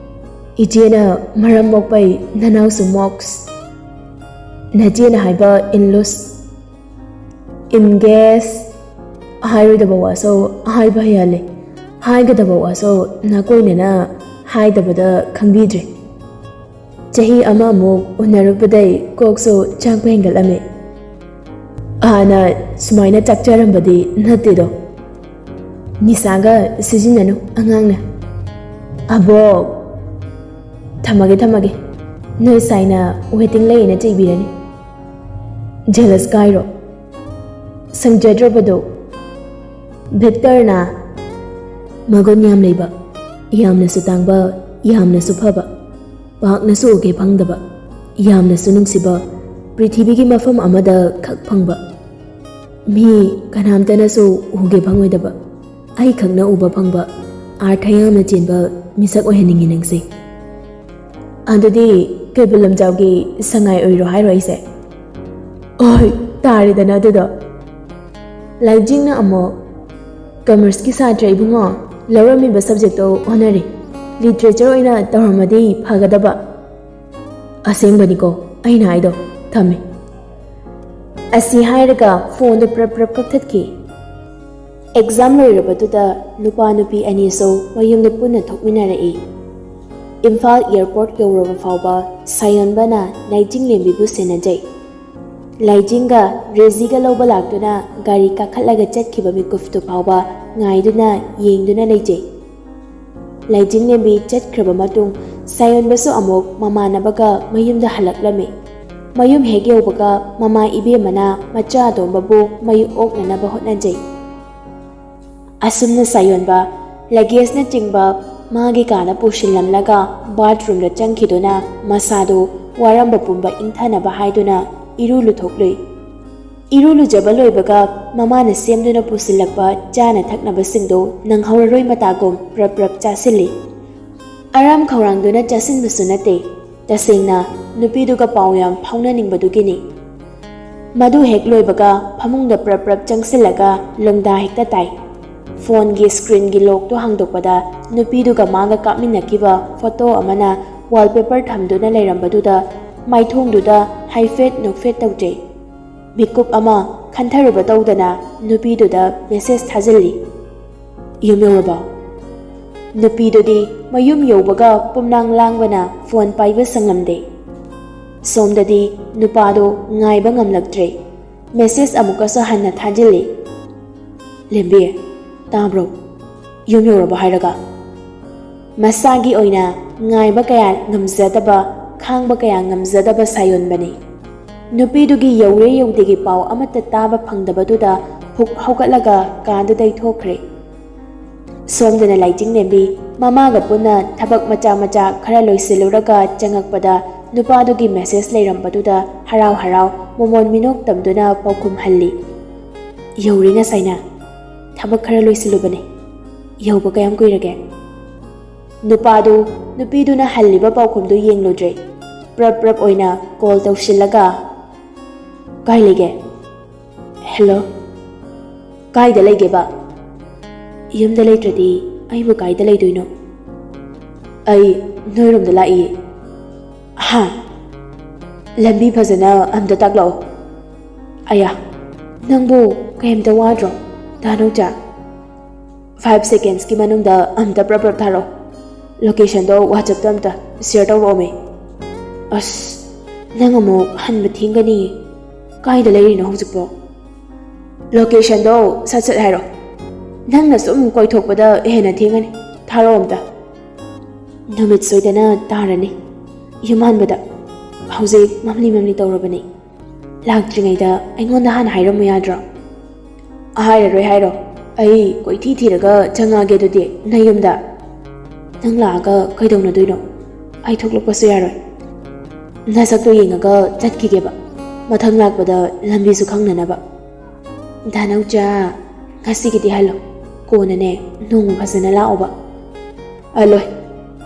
ꯏꯆꯦꯅ ꯃꯔꯝ ꯃꯣꯛꯄꯩ ꯅꯅꯥꯎꯁꯨ ꯃꯣꯛꯁ꯫ ꯅꯆꯦꯅ ꯍꯥꯏꯕ ꯏꯟꯂꯨꯁ꯫ ꯏꯟꯒꯦꯁ꯫ ꯍꯥꯏꯔꯣꯏꯗꯕ ꯋꯥꯁꯨ ꯍꯥꯏꯕ ꯍꯩꯍꯜꯂꯦ꯫ ꯍꯥꯏꯒꯗꯕ ꯋꯥꯁꯨ ꯅꯥꯀꯣꯏꯅꯅ ꯍꯥꯏꯗꯕꯗ ꯈꯪꯕꯤꯗ꯭ꯔꯦ꯫ ꯆꯍꯤ ꯑꯃꯃꯨꯛ ꯎꯅꯔꯨꯕꯗꯩ ꯀꯣꯛꯁꯨ ꯆꯥꯛꯄ ꯍꯦꯟꯒꯠꯂꯝꯃꯦ꯫ ꯍꯥꯟꯅ ꯁꯨꯃꯥꯏꯅ ꯆꯥꯛꯆꯔꯝꯕꯗꯤ ꯅꯠꯇꯦꯗꯣ꯫ ꯅꯤꯁꯥꯒ ꯁꯤꯖꯤꯟꯅꯅꯨ ꯑꯉꯥꯡꯅ꯫ ꯑꯕꯣꯛ! ꯊꯝꯃꯒꯦ, ꯊꯝꯃꯒꯦ꯫ ꯅꯣꯏ ꯁꯥꯏꯅ ꯋꯦꯇꯤꯡ ꯂꯩꯌꯦꯅ ꯆꯩꯕꯤꯔꯅꯤ꯫ Jealous Cairo? ꯁꯪꯖꯗ꯭ꯔꯕꯗꯣ꯫ ꯚꯤꯛꯇꯔꯅ ꯃꯒꯨꯟ ꯌꯥꯝ ꯂꯩꯕ, ꯌꯥꯝꯅꯁꯨ ꯇꯥꯡꯕ, ꯌꯥꯝꯅꯁꯨ ꯐꯕ, ꯄꯥꯛꯅꯁꯨ ꯎꯒꯦ ꯐꯪꯗꯕ, ꯌꯥꯝꯅꯁꯨ ꯅꯨꯡꯁꯤꯕ, ꯄ꯭ꯔꯤꯊꯤꯕꯤꯒꯤ ꯃꯐꯝ ꯑꯃꯗ ꯈꯛ ꯐꯪꯕ, ꯃꯤ ꯀꯅꯥꯝꯇꯅꯁꯨ ꯎꯒꯦ ꯐꯪꯉꯣꯏꯗꯕ, ꯑꯩꯈꯛꯅ ꯎꯕ ꯐꯪꯕ, ꯑꯥꯔꯊ ꯌꯥꯝꯅ ꯆꯦꯟꯕ ꯃꯤꯁꯛ ꯑꯣꯏꯍꯟꯅꯤꯡꯉꯤ ꯅꯪꯁꯦ꯫ ꯑꯗꯨꯗꯤ ꯀꯩꯕꯨꯜ ꯂꯝꯖꯥꯎꯒꯤ ꯁꯉꯥꯏ ꯑꯣꯏꯔꯣ ꯍꯥꯏꯔꯣ ꯑꯩꯁꯦ? ꯍꯣꯏ, ꯇꯥꯔꯦꯗꯅ ꯑꯗꯨꯗꯣ꯫ ꯂꯥꯏꯖꯤꯡꯅ ꯑꯃꯨꯛ, "ꯀꯃꯔꯁꯀꯤ ꯁꯥꯇ꯭ꯔ ꯏꯕꯨꯡꯉꯣ, ꯂꯧꯔꯝꯃꯤꯕ ꯁꯕꯖꯦꯛꯇꯣ ꯑꯣꯟꯅꯔꯦ꯫ ꯂꯤꯇꯔꯦꯆꯔ ꯑꯣꯏꯅ ꯇꯧꯔꯝꯃꯗꯤ ꯐꯒꯗꯕ꯫" "ꯑꯁꯦꯡꯕꯅꯤꯀꯣ ꯑꯩꯅ ꯍꯥꯏꯗꯣ, ꯊꯝꯃꯦ꯫" ꯑꯁꯤ ꯍꯥꯏꯔꯒ ꯐꯣꯟꯗꯣ ꯄ꯭ꯔꯞ ꯄ꯭ꯔꯞ ꯀꯛꯊꯠꯈꯤ꯫ ꯑꯦꯛꯖꯥꯝ ꯂꯣꯏꯔꯕꯗꯨꯗ ꯅꯨꯄꯥ ꯅꯨꯄꯤ ꯑꯅꯤꯁꯨ ꯃꯌꯨꯝꯗ ꯄꯨꯟꯅ ꯊꯣꯛꯃꯤꯟꯅꯔꯛꯏ꯫ ꯏꯝꯐꯥꯜ ꯑꯦꯌꯔꯄꯣꯔꯠ ꯌꯧꯔꯕ ꯐꯥꯎꯕ ꯁꯥꯌꯣꯟꯕꯅ ꯂꯥꯏꯖꯤꯡꯂꯦꯝꯕꯤꯕꯨ ꯁꯦꯟꯅꯖꯩ꯫ ꯂꯥꯏꯖꯤꯡꯒ ꯔꯦꯖꯤꯒ ꯂꯧꯕ ꯂꯥꯛꯇꯨꯅ ꯒꯥꯔꯤ ꯀꯥꯈꯠꯂꯒ ꯆꯠꯈꯤꯕ ꯃꯤꯀꯨꯞꯇꯨ ꯐꯥꯎꯕ ꯉꯥꯏꯗꯨꯅ ꯌꯦꯡꯗꯨꯅ ꯂꯩꯖꯩ꯫ ꯂꯥꯏꯖꯤꯡꯂꯦꯝꯕꯤ ꯆꯠꯈ꯭ꯔꯕ ꯃꯇꯨꯡ ꯁꯥꯌꯣꯟꯕꯁꯨ ꯑꯃꯨꯛ ꯃꯃꯥꯟꯅꯕꯒ ꯃꯌꯨꯝꯗ ꯍꯜꯂꯛꯂꯝꯃꯤ꯫ ꯃꯌꯨꯝ ꯍꯦꯛ ꯌꯧꯕꯒ ꯃꯃꯥ ꯏꯕꯦꯝꯃꯅ ꯃꯆꯥ ꯑꯇꯣꯝꯕꯕꯨ ꯃꯌꯨ ꯑꯣꯛꯅꯅꯕ ꯍꯣꯠꯅꯖꯩ꯫ ꯑꯁꯨꯝꯅ ꯁꯥꯌꯣꯟꯕ ꯂꯒꯦꯖꯅꯆꯤꯡꯕ ꯃꯥꯒꯤ ꯀꯥꯗ ꯄꯨꯁꯤꯜꯂꯝꯂꯒ ꯕꯥꯊꯔꯨꯝꯗ ꯆꯪꯈꯤꯗꯨꯅ ꯃꯁꯥꯗꯨ ꯋꯥꯔꯝꯕ ꯄꯨꯝꯕ ꯏꯪꯊꯅꯕ ꯍꯥꯏꯗꯨꯅ ꯏꯔꯨ ꯂꯨꯊꯣꯛꯂꯨꯏ꯫ ꯏꯔꯨ ꯂꯨꯖꯕ ꯂꯣꯏꯕꯒ ꯃꯃꯥꯅ ꯁꯦꯝꯗꯨꯅ ꯄꯨꯁꯤꯜꯂꯛꯄ ꯆꯥꯅ ꯊꯛꯅꯕꯁꯤꯡꯗꯨ ꯅꯪꯍꯧꯔꯔꯣꯏ ꯃꯇꯥꯒꯨꯝ ꯄ꯭ꯔꯞ ꯄ꯭ꯔꯞ ꯆꯥꯁꯤꯜꯂꯤ꯫ ꯑꯔꯥꯝ ꯈꯧꯔꯥꯡꯗꯨꯅ ꯆꯥꯁꯤꯟꯕꯁꯨ ꯅꯠꯇꯦ, ꯇꯁꯦꯡꯅ ꯅꯨꯄꯤꯗꯨꯒ ꯄꯥꯎ ꯌꯥꯝ ꯐꯥꯎꯅꯅꯤꯡꯕꯗꯨꯒꯤꯅꯤ꯫ ꯃꯗꯨ ꯍꯦꯛ ꯂꯣꯏꯕꯒ ꯐꯃꯨꯡꯗ ꯄ꯭ꯔꯞ ꯄ꯭ꯔꯞ ꯆꯪꯁꯤꯜꯂꯒ ꯂꯣꯡꯗꯥ ꯍꯦꯛꯇ ꯇꯥꯏ꯫ ꯐꯣꯟꯒꯤ ꯁ꯭ꯀ꯭ꯔꯤꯟꯒꯤ ꯂꯣꯛꯇꯨ ꯍꯥꯡꯗꯣꯛꯄꯗ ꯅꯨꯄꯤꯗꯨꯒ ꯃꯥꯒ ꯀꯥꯞꯃꯤꯟꯅꯈꯤꯕ ꯐꯣꯇꯣ ꯑꯃꯅ ꯋꯥꯜꯄꯦꯄꯔ ꯊꯝꯗꯨꯅ ꯂꯩꯔꯝꯕꯗꯨꯗ ꯃꯥꯏꯊꯣꯡꯗꯨꯗ ꯍꯥꯏꯐꯦꯠ ꯅꯣꯛꯐꯦꯠ ꯇꯧꯖꯩ꯫ ꯃꯤꯀꯨꯞ ꯑꯃ ꯈꯟꯊꯔꯨꯕ ꯇꯧꯗꯅ ꯅꯨꯄꯤꯗꯨꯗ ꯃꯦꯁꯦꯖ ꯊꯥꯖꯤꯜꯂꯤ꯫ "ꯌꯨꯝ ꯌꯧꯔꯕꯣ?" ꯅꯨꯄꯤꯗꯨꯗꯤ ꯃꯌꯨꯝ ꯌꯧꯕꯒ ꯄꯨꯝꯅꯥꯡ ꯂꯥꯡꯕꯅ ꯐꯣꯟ ꯄꯥꯏꯕ ꯁꯪꯂꯝꯗꯦ꯫ ꯁꯣꯝꯗꯗꯤ ꯅꯨꯄꯥꯗꯣ ꯉꯥꯏꯕ ꯉꯝꯂꯛꯇ꯭ꯔꯦ꯫ ꯃꯦꯁꯦꯖ ꯑꯃꯨꯛꯀꯁꯨ ꯍꯟꯅ ꯊꯥꯖꯤꯜꯂꯤ꯫ "ꯂꯦꯝꯕꯤ, ꯇꯥꯕ꯭ꯔꯣ? ꯌꯨꯝ ꯌꯧꯔꯕꯣ ꯍꯥꯏꯔꯒ?" ꯃꯁꯥꯒꯤ ꯑꯣꯏꯅ ꯉꯥꯏꯕ ꯀꯌꯥ ꯉꯝꯖꯗꯕ, ꯈꯥꯡꯕ ꯀꯌꯥ ꯉꯝꯖꯗꯕ ꯁꯥꯌꯣꯟꯕꯅꯤ꯫ ꯅꯨꯄꯤꯗꯨꯒꯤ ꯌꯧꯔꯦ ꯌꯧꯗꯦꯒꯤ ꯄꯥꯎ ꯑꯃꯠꯇ ꯇꯥꯕ ꯐꯪꯗꯕꯗꯨꯗ ꯍꯨꯛ ꯍꯧꯒꯠꯂꯒ ꯀꯥꯗꯨꯗꯩ ꯊꯣꯛꯈ꯭ꯔꯦ꯫ ꯁꯣꯝꯗꯅ ꯂꯥꯏꯆꯤꯡꯂꯦꯝꯕꯤ ꯃꯃꯥꯒ ꯄꯨꯟꯅ ꯊꯕꯛ ꯃꯆꯥ ꯃꯆꯥ ꯈꯔ ꯂꯣꯏꯁꯤꯜꯂꯨꯔꯒ ꯆꯪꯉꯛꯄꯗ ꯅꯨꯄꯥꯗꯨꯒꯤ ꯃꯦꯁꯦꯖ ꯂꯩꯔꯝꯕꯗꯨꯗ ꯍꯔꯥꯎ ꯍꯔꯥꯎ ꯃꯃꯣꯟ ꯃꯤꯅꯣꯛ ꯇꯝꯗꯨꯅ ꯄꯥꯎꯈꯨꯝ ꯍꯜꯂꯤ꯫ "ꯌꯧꯔꯦ ꯉꯁꯥꯏꯅ꯫ ꯊꯕꯛ ꯈꯔ ꯂꯣꯏꯁꯤꯜꯂꯨꯕꯅꯦ꯫ ꯌꯧꯕ ꯀꯌꯥꯝ ꯀꯨꯏꯔꯒꯦ?" ꯅꯨꯄꯥꯗꯨ ꯅꯨꯄꯤꯗꯨꯅ ꯍꯜꯂꯤꯕ ꯄꯥꯎꯈꯨꯝꯗꯨ ꯌꯦꯡꯂꯨꯗ꯭ꯔꯦ꯫ ꯄ꯭ꯔꯞ ꯄ꯭ꯔꯞ ꯑꯣꯏꯅ ꯀꯣꯜ ꯇꯧꯁꯤꯜꯂꯒ, "ꯀꯥꯏ ꯂꯩꯒꯦ?" "ꯍꯦꯜꯂꯣ, ꯀꯥꯏꯗ ꯂꯩꯒꯦꯕ?" "ꯌꯨꯝꯗ ꯂꯩꯇ꯭ꯔꯗꯤ ꯑꯩꯕꯨ ꯀꯥꯏꯗ ꯂꯩꯗꯣꯏꯅꯣ?" "ꯑꯩ ꯅꯣꯏꯔꯣꯝꯗ ꯂꯥꯛꯏꯌꯦ꯫" "ꯍꯥ? ꯂꯝꯕꯤ ꯐꯖꯅ ꯑꯝꯇ ꯇꯥꯛꯂꯛꯑꯣ꯫" "ꯑꯌꯥ, ꯅꯪꯕꯨ ꯀꯩꯝꯇ ꯋꯥꯗ꯭ꯔꯣ, ꯗꯥ ꯅꯧꯆꯥ? ꯐꯥꯏꯚ ꯁꯦꯀꯦꯟꯁꯀꯤ ꯃꯅꯨꯡꯗ ꯑꯝꯇ ꯄ꯭ꯔꯞ ꯄ꯭ꯔꯞ ꯊꯥꯔꯛꯑꯣ꯫ ꯂꯣꯀꯦꯁꯟꯗꯣ WhatsApp-ꯇ ꯑꯝꯇ ꯁꯤꯌꯔ ꯇꯧꯔꯛꯑꯣꯃꯦ꯫" "ꯑꯁ, ꯅꯪ ꯑꯃꯨꯛ ꯍꯟꯕ ꯊꯦꯡꯒꯅꯤ꯫ ꯀꯥꯏꯗ ꯂꯩꯔꯤꯅꯣ ꯍꯧꯖꯤꯛꯄꯣ?" "ꯂꯣꯀꯦꯁꯟꯗꯣ ꯁꯠ ꯁꯠ ꯍꯥꯏꯔꯣ꯫ ꯅꯪꯅ ꯁꯨꯝ ꯀꯣꯏꯊꯣꯛꯄꯗ ꯍꯦꯟꯅ ꯊꯦꯡꯉꯅꯤ꯫ ꯊꯥꯔꯛꯑꯣ ꯑꯝꯇ꯫" "ꯅꯨꯃꯤꯠ ꯁꯣꯏꯗꯅ ꯇꯥꯔꯅꯤ ꯌꯨꯝ ꯍꯟꯕꯗ꯫ ꯍꯧꯖꯤꯛ ꯃꯝꯂꯤ ꯃꯝꯂꯤ ꯇꯧꯔꯕꯅꯤ꯫ ꯂꯥꯛꯇ꯭ꯔꯤꯉꯩꯗ ꯑꯩꯉꯣꯟꯗ ꯍꯥꯟꯅ ꯍꯥꯏꯔꯝꯃꯨ ꯌꯥꯗ꯭ꯔꯣ?" "ꯍꯥꯏꯔꯔꯣꯏ ꯍꯥꯏꯔꯣ꯫ ꯑꯩ ꯀꯣꯏꯊꯤ ꯊꯤꯔꯒ ꯆꯪꯉꯛꯑꯒꯦ ꯑꯗꯨꯗꯤ ꯅꯌꯨꯝꯗ꯫ ꯅꯪ ꯂꯥꯛꯑꯒ ꯀꯩꯗꯧꯅꯗꯣꯏꯅꯣ? ꯑꯩ ꯊꯣꯛꯂꯛꯄꯁꯨ ꯌꯥꯔꯣꯏ꯫ ꯅꯁꯛꯇꯣ ꯌꯦꯡꯉꯒ ꯆꯠꯈꯤꯒꯦꯕ꯫ ꯃꯊꯪ ꯂꯥꯛꯄꯗ ꯂꯝꯕꯤꯁꯨ ꯈꯪꯅꯅꯕ꯫" "ꯗꯥ ꯅꯧꯆꯥ, ꯉꯁꯤꯒꯤꯗꯤ ꯍꯜꯂꯣ꯫ ꯀꯣꯟꯅꯅꯦ, ꯅꯣꯡꯃ ꯐꯖꯅ ꯂꯥꯛꯑꯣꯕ꯫" "ꯍꯜꯂꯣꯏ,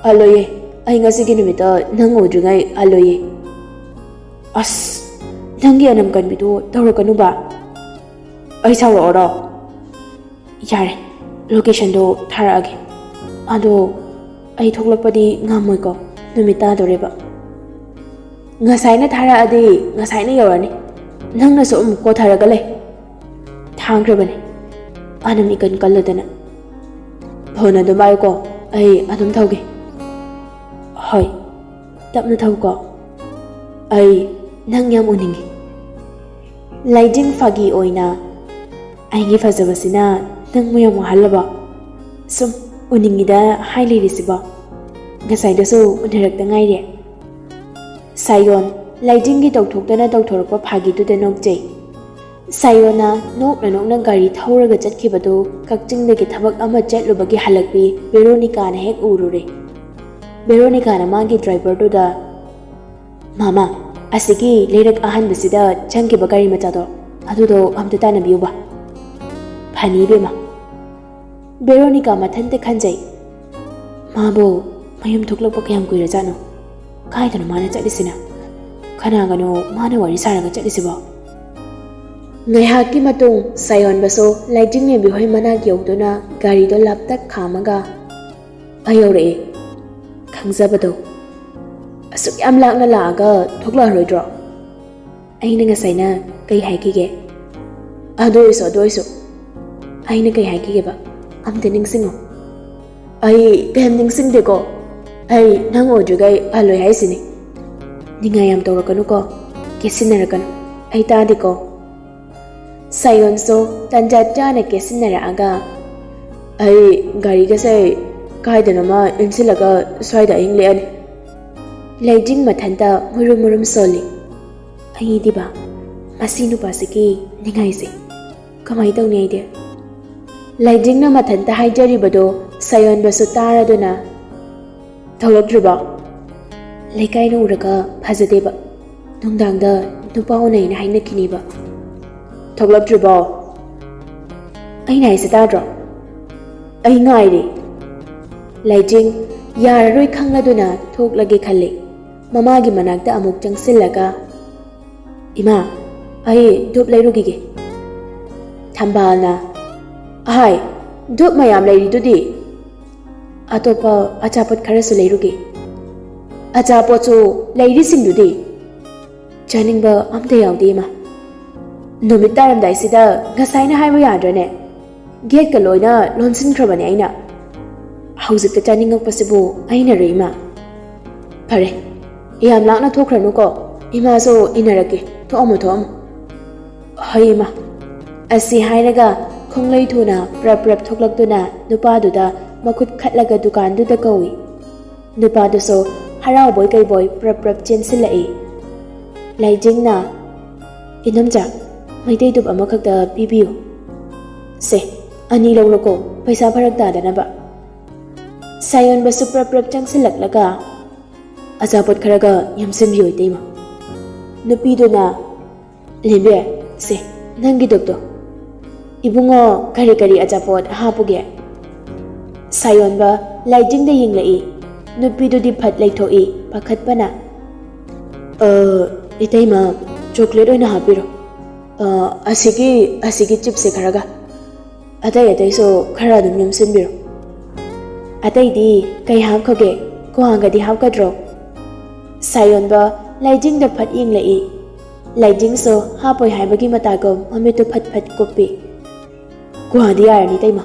ꯍꯜꯂꯣꯏꯌꯦ꯫ ꯑꯩ ꯉꯁꯤꯒꯤ ꯅꯨꯃꯤꯠꯇ ꯅꯪ ꯎꯗ꯭ꯔꯤꯉꯩ ꯍꯜꯂꯣꯏꯌꯦ꯫" "ꯑꯁ, ꯅꯪꯒꯤ ꯑꯅꯝ ꯀꯟꯕꯤꯗꯣ ꯇꯧꯔꯛꯀꯅꯨꯕ꯫" "ꯑꯩ ꯁꯥꯎꯔꯛꯑꯣꯔꯣ?" "ꯌꯥꯔꯦ, ꯂꯣꯀꯦꯁꯟꯗꯣ ꯊꯥꯔꯛꯑꯒꯦ꯫ ꯑꯗꯣ ꯑꯩ ꯊꯣꯛꯂꯛꯄꯗꯤ ꯉꯝꯃꯣꯏꯀꯣ, ꯅꯨꯃꯤꯠ ꯇꯥꯗꯣꯔꯦꯕ꯫ ꯉꯁꯥꯏꯅ ꯊꯥꯔꯛꯑꯗꯤ ꯉꯁꯥꯏꯅ ꯌꯧꯔꯅꯤ, ꯅꯪꯅꯁꯨ ꯑꯃꯨꯛ ꯀꯣꯊꯔꯒ ꯂꯩ꯫ ꯊꯥꯡꯈ꯭ꯔꯕꯅꯤ꯫ ꯑꯅꯝ ꯏꯀꯟ ꯀꯜꯂꯗꯅ꯫ ꯐꯣꯟ ꯑꯗꯨꯝ ꯄꯥꯏꯌꯨꯀꯣ, ꯑꯩ ꯑꯗꯨꯝ ꯊꯧꯒꯦ꯫ ꯍꯣꯏ, ꯇꯞꯅ ꯊꯧꯀꯣ꯫ ꯑꯩ ꯅꯪ ꯌꯥꯝ ꯎꯅꯤꯡꯉꯤ꯫ ꯂꯥꯏꯖꯤꯡ ꯐꯥꯒꯤ ꯑꯣꯏꯅ, "ꯑꯩꯒꯤ ꯐꯖꯕꯁꯤꯅ ꯅꯪꯕꯨ ꯌꯥꯝ ꯋꯥꯍꯜꯂꯕꯣ? ꯁꯨꯝ ꯎꯅꯤꯡꯉꯤꯗ ꯍꯥꯏ ꯂꯩꯔꯤꯁꯤꯕꯣ? ꯉꯁꯥꯏꯗꯁꯨ ꯎꯅꯔꯛꯇ ꯉꯥꯏꯔꯤ꯫" ꯁꯥꯌꯣꯟ ꯂꯥꯏꯖꯤꯡꯒꯤ ꯇꯧꯊꯣꯛꯇꯅ ꯇꯧꯊꯣꯔꯛꯄ ꯐꯥꯒꯤꯗꯨꯗ ꯅꯣꯛꯆꯩ꯫ ꯁꯥꯌꯣꯟꯅ ꯅꯣꯛꯅ ꯅꯣꯛꯅ ꯒꯥꯔꯤ ꯊꯧꯔꯒ ꯆꯠꯈꯤꯕꯗꯨ ꯀꯛꯆꯤꯡꯗꯒꯤ ꯊꯕꯛ ꯑꯃ ꯆꯠꯂꯨꯕꯒꯤ ꯍꯜꯂꯛꯄꯤ ꯚꯦꯔꯣꯅꯤꯀꯥꯅ ꯍꯦꯛ ꯎꯔꯨꯔꯦ꯫ ꯚꯦꯔꯣꯅꯤꯀꯥꯅ ꯃꯥꯒꯤ ꯗ꯭ꯔꯥꯏꯚꯔꯗꯨꯗ, "ꯃꯥꯃ, ꯑꯁꯤꯒꯤ ꯂꯩꯔꯛ ꯑꯍꯥꯟꯕꯁꯤꯗ ꯆꯪꯈꯤꯕ ꯒꯥꯔꯤ ꯃꯆꯥꯗꯣ, ꯑꯗꯨꯗꯣ ꯑꯝꯇ ꯇꯥꯟꯅꯕꯤꯌꯨꯕ꯫ ꯐꯅꯤ ꯏꯕꯦꯝꯃ꯫" ꯚꯦꯔꯣꯅꯤꯀꯥ ꯃꯊꯟꯇ ꯈꯟꯖꯩ, "ꯃꯥꯕꯨ ꯃꯌꯨꯝ ꯊꯣꯛꯂꯛꯄ ꯀꯌꯥꯝ ꯀꯨꯏꯔꯖꯥꯠꯅꯣ? ꯀꯥꯏꯗꯅꯣ ꯃꯥꯅ ꯆꯠꯂꯤꯁꯤꯅ? ꯀꯅꯥꯒꯅꯣ ꯃꯥꯅ ꯋꯥꯔꯤ ꯁꯥꯔꯒ ꯆꯠꯂꯤꯁꯤꯕꯣ?" ꯉꯥꯏꯍꯥꯛꯀꯤ ꯃꯇꯨꯡ ꯁꯥꯌꯣꯟꯕꯁꯨ ꯂꯥꯏꯖꯤꯡ ꯂꯦꯝꯕꯤ ꯍꯣꯏ ꯃꯅꯥꯛ ꯌꯧꯗꯨꯅ ꯒꯥꯔꯤꯗꯣ ꯂꯥꯞꯇꯛ ꯈꯥꯝꯃꯒ, "ꯑꯩ ꯌꯧꯔꯛꯑꯦ꯫ ꯈꯪꯖꯕꯗꯣ꯫ ꯑꯁꯨꯛ ꯌꯥꯝ ꯂꯥꯛꯅ ꯂꯥꯛꯑꯒ ꯊꯣꯛꯂꯛꯑꯔꯣꯏꯗ꯭ꯔꯣ? ꯑꯩꯅ ꯉꯁꯥꯏꯅ ꯀꯩ ꯍꯥꯏꯈꯤꯒꯦ? ꯑꯗꯨ ꯑꯣꯏꯁꯨ, ꯑꯗꯨ ꯑꯣꯏꯁꯨ꯫ ꯑꯩꯅ ꯀꯩ ꯍꯥꯏꯈꯤꯒꯦꯕ? ꯑꯝꯇ ꯅꯤꯡꯁꯤꯡꯉꯣ꯫" "ꯑꯩ ꯀꯩꯝ ꯅꯤꯡꯁꯤꯡꯗꯦꯀꯣ꯫ ꯑꯩ ꯅꯪ ꯑꯣꯏꯗ꯭ꯔꯤꯈꯩ ꯍꯜꯂꯣꯏ ꯍꯥꯏꯁꯤꯅꯤ꯫ ꯅꯤꯡꯉꯥꯏ ꯌꯥꯝ ꯇꯧꯔꯛꯀꯅꯨꯀꯣ꯫ ꯀꯦꯠꯁꯤꯟꯅꯔꯛꯀꯅꯨ꯫ ꯑꯩ ꯇꯥꯗꯦꯀꯣ꯫" ꯁꯥꯌꯣꯟꯁꯨ ꯇꯟꯖꯥ ꯆꯥꯅ ꯀꯦꯠꯁꯤꯟꯅꯔꯛꯑꯒ, "ꯑꯩ ꯒꯥꯔꯤꯒꯁꯦ ꯀꯥꯏꯗꯅꯣꯃ ꯏꯟꯁꯤꯜꯂꯒ ꯁ꯭ꯋꯥꯏꯗ ꯑꯍꯤꯡ ꯂꯦꯛꯑꯅꯤ꯫" ꯂꯩꯗ꯭ꯔꯤꯡ ꯃꯊꯟꯇ ꯃꯨꯔꯨꯝ ꯃꯨꯔꯨꯝ ꯁꯣꯜꯂꯤ꯫ "ꯑꯩꯗꯤꯕ, ꯃꯁꯤ ꯅꯨꯄꯥꯁꯤꯒꯤ ꯅꯤꯡꯉꯥꯏꯁꯦ ꯀꯃꯥꯏ ꯇꯧꯅꯤ ꯑꯩꯗꯤ?" ꯂꯩꯗ꯭ꯔꯤꯡꯅ ꯃꯊꯟꯇ ꯍꯥꯏꯖꯔꯤꯕꯗꯣ ꯁꯥꯌꯣꯟꯕꯁꯨ ꯇꯥꯔꯗꯨꯅ, "ꯊꯣꯛꯂꯛꯇ꯭ꯔꯤꯕꯣ? ꯂꯩꯀꯥꯏꯅ ꯎꯔꯒ ꯐꯖꯗꯦꯕ꯫ ꯅꯨꯡꯗꯥꯡꯗ ꯅꯨꯄꯥ ꯎꯅꯩꯅ ꯍꯥꯏꯅꯈꯤꯅꯤꯕ꯫" "ꯊꯣꯛꯂꯛꯇ꯭ꯔꯤꯕꯣ? ꯑꯩꯅ ꯍꯥꯏꯁꯦ ꯇꯥꯗ꯭ꯔꯣ? ꯑꯩ ꯉꯥꯏꯔꯤ꯫" ꯂꯩꯗ꯭ꯔꯤꯡ ꯌꯥꯔꯔꯣꯏ ꯈꯪꯂꯗꯨꯅ ꯊꯣꯛꯂꯒꯦ ꯈꯜꯂꯤ꯫ ꯃꯃꯥꯒꯤ ꯃꯅꯥꯛꯇ ꯑꯃꯨꯛ ꯆꯪꯁꯤꯜꯂꯒ, "ꯏꯃꯥ, ꯑꯩ ꯙꯨꯞ ꯂꯩꯔꯨꯈꯤꯒꯦ꯫" ꯊꯝꯕꯥꯜꯅ, "ꯑꯍꯥꯏ, "ꯙꯨꯞ ꯃꯌꯥꯝ ꯂꯩꯔꯤꯗꯨꯗꯤ?" "ꯑꯇꯣꯞꯄ ꯑꯆꯥꯄꯣꯠ ꯈꯔꯁꯨ ꯂꯩꯔꯨꯒꯦ꯫" "ꯑꯆꯥꯄꯣꯠꯁꯨ ꯂꯩꯔꯤꯁꯤꯡꯗꯨꯗꯤ?" "ꯆꯥꯅꯤꯡꯕ ꯑꯝꯇ ꯌꯥꯎꯗꯦ, ꯏꯃꯥ꯫ ꯅꯨꯃꯤꯠ ꯇꯥꯔꯝꯗꯥꯏꯁꯤꯗ ꯉꯁꯥꯏꯅ ꯍꯥꯏꯕ ꯌꯥꯗ꯭ꯔꯅꯦ? ꯒꯦꯠꯀ ꯂꯣꯏꯅ ꯂꯣꯟꯁꯤꯟꯈ꯭ꯔꯕꯅꯦ ꯑꯩꯅ꯫ ꯍꯧꯖꯤꯛꯇ ꯆꯥꯅꯤꯡꯉꯛꯄꯁꯤꯕꯨ ꯑꯩꯅꯔꯣ, ꯏꯃꯥ?" "ꯐꯔꯦ, ꯌꯥꯝ ꯂꯥꯞꯅ ꯊꯣꯛꯈ꯭ꯔꯅꯨꯀꯣ꯫ ꯏꯃꯥꯁꯨ ꯏꯟꯅꯔꯛꯀꯦ꯫ ꯊꯣꯛꯑꯝꯃꯣ, ꯊꯣꯛꯑꯝꯃꯣ꯫" "ꯍꯣꯏ, ꯏꯃꯥ꯫" ꯑꯁꯤ ꯍꯥꯏꯔꯒ ꯈꯣꯡꯂꯩ ꯊꯨꯅ ꯄ꯭ꯔꯞ ꯄ꯭ꯔꯞ ꯊꯣꯛꯂꯛꯇꯨꯅ ꯅꯨꯄꯥꯗꯨꯗ ꯃꯈꯨꯠ ꯈꯠꯂꯒ ꯗꯨꯀꯥꯟꯗꯨꯗ ꯀꯧꯏ꯫ ꯅꯨꯄꯥꯗꯨꯁꯨ ꯍꯔꯥꯎꯕꯣꯏ ꯀꯩꯕꯣꯏ ꯄ꯭ꯔꯞ ꯄ꯭ꯔꯞ ꯆꯦꯟꯁꯤꯜꯂꯛꯏ꯫ ꯂꯥꯏꯖꯤꯡꯅ, "ꯏꯅꯝꯆꯥ, ꯃꯩꯇꯩ ꯙꯨꯞ ꯑꯃꯈꯛꯇ ꯄꯤꯕꯤꯌꯨ꯫" "ꯁꯦ, ꯑꯅꯤ ꯂꯧꯔꯣꯀꯣ, ꯄꯩꯁꯥ ꯐꯔꯛ ꯇꯥꯗꯅꯕ꯫" ꯁꯥꯌꯣꯟꯕꯁꯨ ꯄ꯭ꯔꯞ ꯄ꯭ꯔꯞ ꯆꯪꯁꯤꯜꯂꯛꯂꯒ, "ꯑꯆꯥꯄꯣꯠ ꯈꯔꯒ ꯌꯣꯝꯁꯤꯟꯕꯤꯌꯨ, ꯏꯇꯩꯃ꯫" ꯅꯨꯄꯤꯗꯨꯅ, "ꯂꯦꯝꯕꯤ, ꯁꯦ, ꯅꯪꯒꯤ ꯙꯨꯞꯇꯣ꯫" "ꯏꯕꯨꯡꯉꯣ, ꯀꯔꯤ ꯀꯔꯤ ꯑꯆꯥꯄꯣꯠ ꯍꯥꯞꯄꯨꯒꯦ?" ꯁꯥꯌꯣꯟꯕ ꯂꯥꯏꯖꯤꯡꯗ ꯌꯦꯡꯂꯛꯏ꯫ ꯅꯨꯄꯤꯗꯨꯗꯤ ꯐꯠ ꯂꯩꯊꯣꯛꯏ, ꯄꯥꯈꯠꯄꯅ꯫ "ꯑ, ꯏꯇꯩꯃ, ꯆꯣꯀ꯭ꯂꯦꯠ ꯑꯣꯏꯅ ꯍꯥꯞꯄꯤꯔꯣ꯫ ꯑ, ꯑꯁꯤꯒꯤ, ꯑꯁꯤꯒꯤ ꯆꯤꯞꯁꯦ ꯈꯔꯒ꯫ ꯑꯇꯩ ꯑꯇꯩꯁꯨ ꯈꯔ ꯑꯗꯨꯝ ꯌꯣꯝꯁꯤꯟꯕꯤꯔꯣ꯫" "ꯑꯇꯩꯗꯤ ꯀꯩ ꯍꯥꯞꯈꯣꯒꯦ? ꯀ꯭ꯋꯥꯒꯗꯤ ꯍꯥꯞꯀꯗ꯭ꯔꯣ?" ꯁꯥꯌꯣꯟꯕ ꯂꯥꯏꯖꯤꯡꯗ ꯐꯠ ꯌꯦꯡꯂꯛꯏ꯫ ꯂꯥꯏꯖꯤꯡꯁꯨ ꯍꯥꯞꯄꯣꯏ ꯍꯥꯏꯕꯒꯤ ꯃꯇꯥꯒꯨꯝ ꯃꯃꯤꯠꯇꯨ ꯐꯠ ꯐꯠ ꯀꯨꯞꯄꯤ꯫ "ꯀ꯭ꯋꯥꯗꯤ ꯌꯥꯔꯅꯤ, ꯏꯇꯩꯃ꯫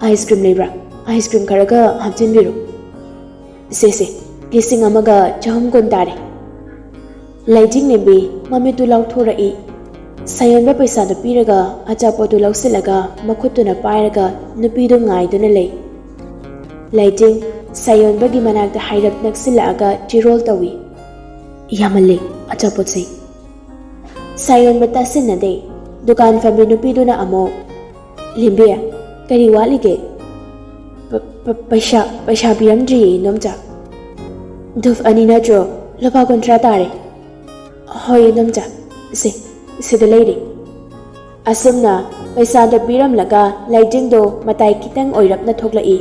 ꯑꯥꯏꯁ ꯀ꯭ꯔꯤꯝ ꯂꯩꯕ꯭ꯔꯥ? ꯑꯥꯏꯁ ꯀ꯭ꯔꯤꯝ ꯈꯔꯒ ꯍꯥꯞꯆꯤꯟꯕꯤꯔꯣ꯫" "ꯁꯦ, ꯁꯦ, ꯂꯤꯁꯤꯡ ꯑꯃꯒ ꯆꯍꯨꯝ ꯀꯨꯟ ꯇꯥꯔꯦ꯫" ꯂꯥꯏꯖꯤꯡ ꯂꯦꯝꯕꯤ ꯃꯃꯤꯠꯇꯨ ꯂꯥꯎꯊꯣꯔꯛꯏ꯫ ꯁꯥꯌꯣꯟꯕ ꯄꯩꯁꯥꯗꯨ ꯄꯤꯔꯒ ꯑꯆꯥꯄꯣꯠꯇꯨ ꯂꯧꯁꯤꯜꯂꯒ ꯃꯈꯨꯠꯇꯨꯅ ꯄꯥꯏꯔꯒ ꯅꯨꯄꯤꯗꯨ ꯉꯥꯏꯗꯨꯅ ꯂꯩ꯫ ꯂꯥꯏꯖꯤꯡ ꯁꯥꯌꯣꯟꯕꯒꯤ ꯃꯅꯥꯛꯇ ꯍꯥꯏꯔꯞ ꯅꯛꯁꯤꯜꯂꯛꯑꯒ ꯆꯤꯔꯣꯜ ꯇꯧꯏ꯫ "ꯌꯥꯝꯃꯜꯂꯦ ꯑꯆꯥꯄꯣꯠꯁꯦ꯫" ꯁꯥꯌꯣꯟꯕ ꯇꯥꯁꯤꯟꯅꯗꯦ꯫ ꯗꯨꯀꯥꯟ ꯐꯝꯕꯤ ꯅꯨꯄꯤꯗꯨꯅ ꯑꯃꯨꯛ, "ꯂꯦꯝꯕꯤ, ꯀꯔꯤ ꯋꯥꯠꯂꯤꯒꯦ?" "ꯄ-, ꯄ-, ꯄꯩꯁꯥ, ꯄꯩꯁꯥ ꯄꯤꯔꯝꯗ꯭ꯔꯤꯌꯦ, ꯏꯅꯣꯝꯆꯥ꯫" "ꯙꯨꯞ ꯑꯅꯤ ꯅꯠꯇ꯭ꯔꯣ? ꯂꯨꯄꯥ ꯀꯨꯟꯊ꯭ꯔꯥ ꯇꯥꯔꯦ꯫" "ꯍꯣꯏ, ꯏꯅꯣꯝꯆꯥ, ꯁꯦ, ꯁꯤꯗ ꯂꯩꯔꯦ꯫" ꯑꯁꯨꯝꯅ ꯄꯩꯁꯥꯗꯣ ꯄꯤꯔꯝꯂꯒ ꯂꯥꯏꯖꯤꯡꯗꯣ ꯃꯇꯥꯏ ꯈꯤꯇꯪ ꯑꯣꯏꯔꯞꯅ ꯊꯣꯛꯂꯛꯏ꯫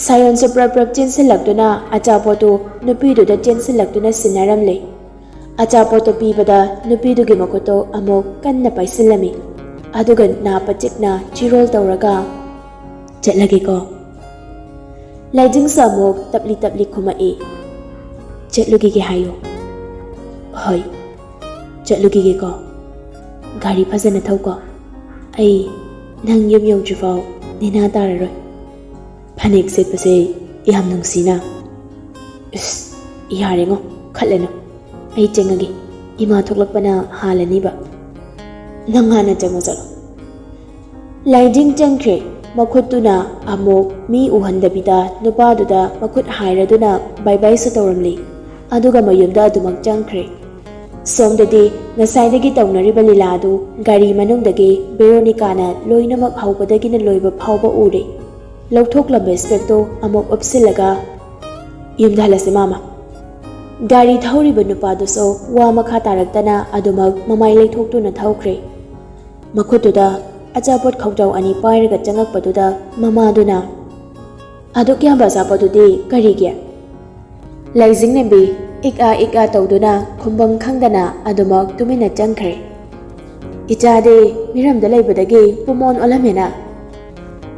ꯁꯥꯌꯣꯟꯁꯨ ꯄ꯭ꯔꯞ ꯄ꯭ꯔꯞ ꯆꯦꯟꯁꯤꯜꯂꯛꯇꯨꯅ ꯑꯆꯥꯄꯣꯠꯇꯨ ꯅꯨꯄꯤꯗꯨꯗ ꯆꯦꯟꯁꯤꯜꯂꯛꯇꯨꯅ ꯁꯤꯟꯅꯔꯝꯂꯦ꯫ ꯑꯆꯥꯄꯣꯠꯇꯨ ꯄꯤꯕꯗ ꯅꯨꯄꯤꯗꯨꯒꯤ ꯃꯈꯨꯠꯇꯨ ꯑꯃꯨꯛ ꯀꯟꯅ ꯄꯥꯏꯁꯤꯜꯂꯝꯃꯤ꯫ ꯑꯗꯨꯒ ꯅꯥ ꯄꯆꯤꯛꯅ ꯆꯤꯔꯣꯜ ꯇꯧꯔꯒ, "ꯆꯠꯂꯒꯦꯀꯣ?" ꯂꯥꯏꯖꯤꯡꯁꯨ ꯑꯃꯨꯛ ꯇꯞꯂꯤ ꯇꯞꯂꯤ ꯈꯨꯝꯃꯛꯏ꯫ "ꯆꯠꯂꯨꯈꯤꯒꯦ ꯍꯥꯏꯌꯨ꯫" "ꯍꯣꯏ, ꯆꯠꯂꯨꯈꯤꯒꯦꯀꯣ꯫ ꯒꯥꯔꯤ ꯐꯖꯅ ꯊꯧꯀꯣ꯫ ꯑꯩ ꯅꯪ ꯌꯨꯝ ꯌꯧꯗ꯭ꯔꯤꯐꯥꯎ ꯅꯦꯅꯥ ꯇꯥꯔꯔꯣꯏ꯫" ꯐꯅꯦꯛ ꯁꯦꯠꯄꯁꯦ ꯌꯥꯝ ꯅꯨꯡꯁꯤꯅ꯫ "ꯏꯁ, ꯌꯥꯔꯦꯉꯣ, ꯈꯠꯂꯅꯨ꯫ ꯑꯩ ꯆꯪꯉꯒꯦ꯫ ꯏꯃꯥ ꯊꯣꯛꯂꯛꯄꯅ ꯍꯥꯜꯂꯅꯤꯕ꯫ ꯅꯪ ꯍꯥꯟꯅ ꯆꯪꯉꯣ ꯆꯠꯂꯣ꯫" ꯂꯥꯏꯖꯤꯡ ꯆꯪꯈ꯭ꯔꯦ꯫ ꯃꯈꯨꯠꯇꯨꯅ ꯑꯃꯨꯛ ꯃꯤ ꯎꯍꯟꯗꯕꯤꯗ ꯅꯨꯄꯥꯗꯨꯗ ꯃꯈꯨꯠ ꯍꯥꯏꯔꯗꯨꯅ ꯕꯥꯏ ꯕꯥꯏꯁꯨ ꯇꯧꯔꯝꯂꯤ꯫ ꯑꯗꯨꯒ ꯃꯌꯨꯝꯗ ꯑꯗꯨꯃꯛ ꯆꯪꯈ꯭ꯔꯦ꯫ ꯁꯣꯝꯗꯗꯤ ꯉꯁꯥꯏꯗꯒꯤ ꯇꯧꯅꯔꯤꯕ ꯂꯤꯂꯥꯗꯨ ꯒꯥꯔꯤ ꯃꯅꯨꯡꯗꯒꯤ ꯕꯦꯔꯣꯅꯤꯀꯥꯅ ꯂꯣꯏꯅꯃꯛ ꯍꯧꯕꯗꯒꯤꯅ ꯂꯣꯏꯕ ꯐꯥꯎꯕ ꯎꯔꯦ꯫ ꯂꯧꯊꯣꯛꯂꯝꯕ ꯏꯁꯄꯦꯛꯇꯣ ꯑꯃꯨꯛ ꯎꯞꯁꯤꯜꯂꯒ, "ꯌꯨꯝꯗ ꯍꯜꯂꯁꯤ ꯃꯥꯃ꯫" ꯒꯥꯔꯤ ꯊꯧꯔꯤꯕ ꯅꯨꯄꯥꯗꯨꯁꯨ ꯋꯥ ꯃꯈꯥ ꯇꯥꯔꯛꯇꯅ ꯑꯗꯨꯃꯛ ꯃꯃꯥꯏ ꯂꯩꯊꯣꯛꯇꯨꯅ ꯊꯧꯈ꯭ꯔꯦ꯫ ꯃꯈꯨꯠꯇꯨꯗ ꯑꯆꯥꯄꯣꯠ ꯈꯧꯖꯥꯎ ꯑꯅꯤ ꯄꯥꯏꯔꯒ ꯆꯪꯉꯛꯄꯗꯨꯗ ꯃꯃꯥꯗꯨꯅ, "ꯑꯗꯨꯛ ꯌꯥꯝꯕ ꯑꯆꯥꯄꯣꯠꯇꯨꯗꯤ ꯀꯔꯤꯒꯤ?" ꯂꯥꯏꯖꯤꯡꯂꯦꯝꯕꯤ ꯏꯛ ꯑꯥ ꯏꯛ ꯑꯥ ꯇꯧꯗꯨꯅ ꯈꯨꯝꯐꯝ ꯈꯪꯗꯅ ꯑꯗꯨꯃꯛ ꯇꯨꯃꯤꯟꯅ ꯆꯪꯈ꯭ꯔꯦ꯫ "ꯏꯆꯥꯗꯤ ꯃꯤꯔꯝꯗ ꯂꯩꯕꯗꯒꯤ ꯄꯨꯃꯣꯟ ꯑꯣꯜꯂꯝꯃꯦꯅ꯫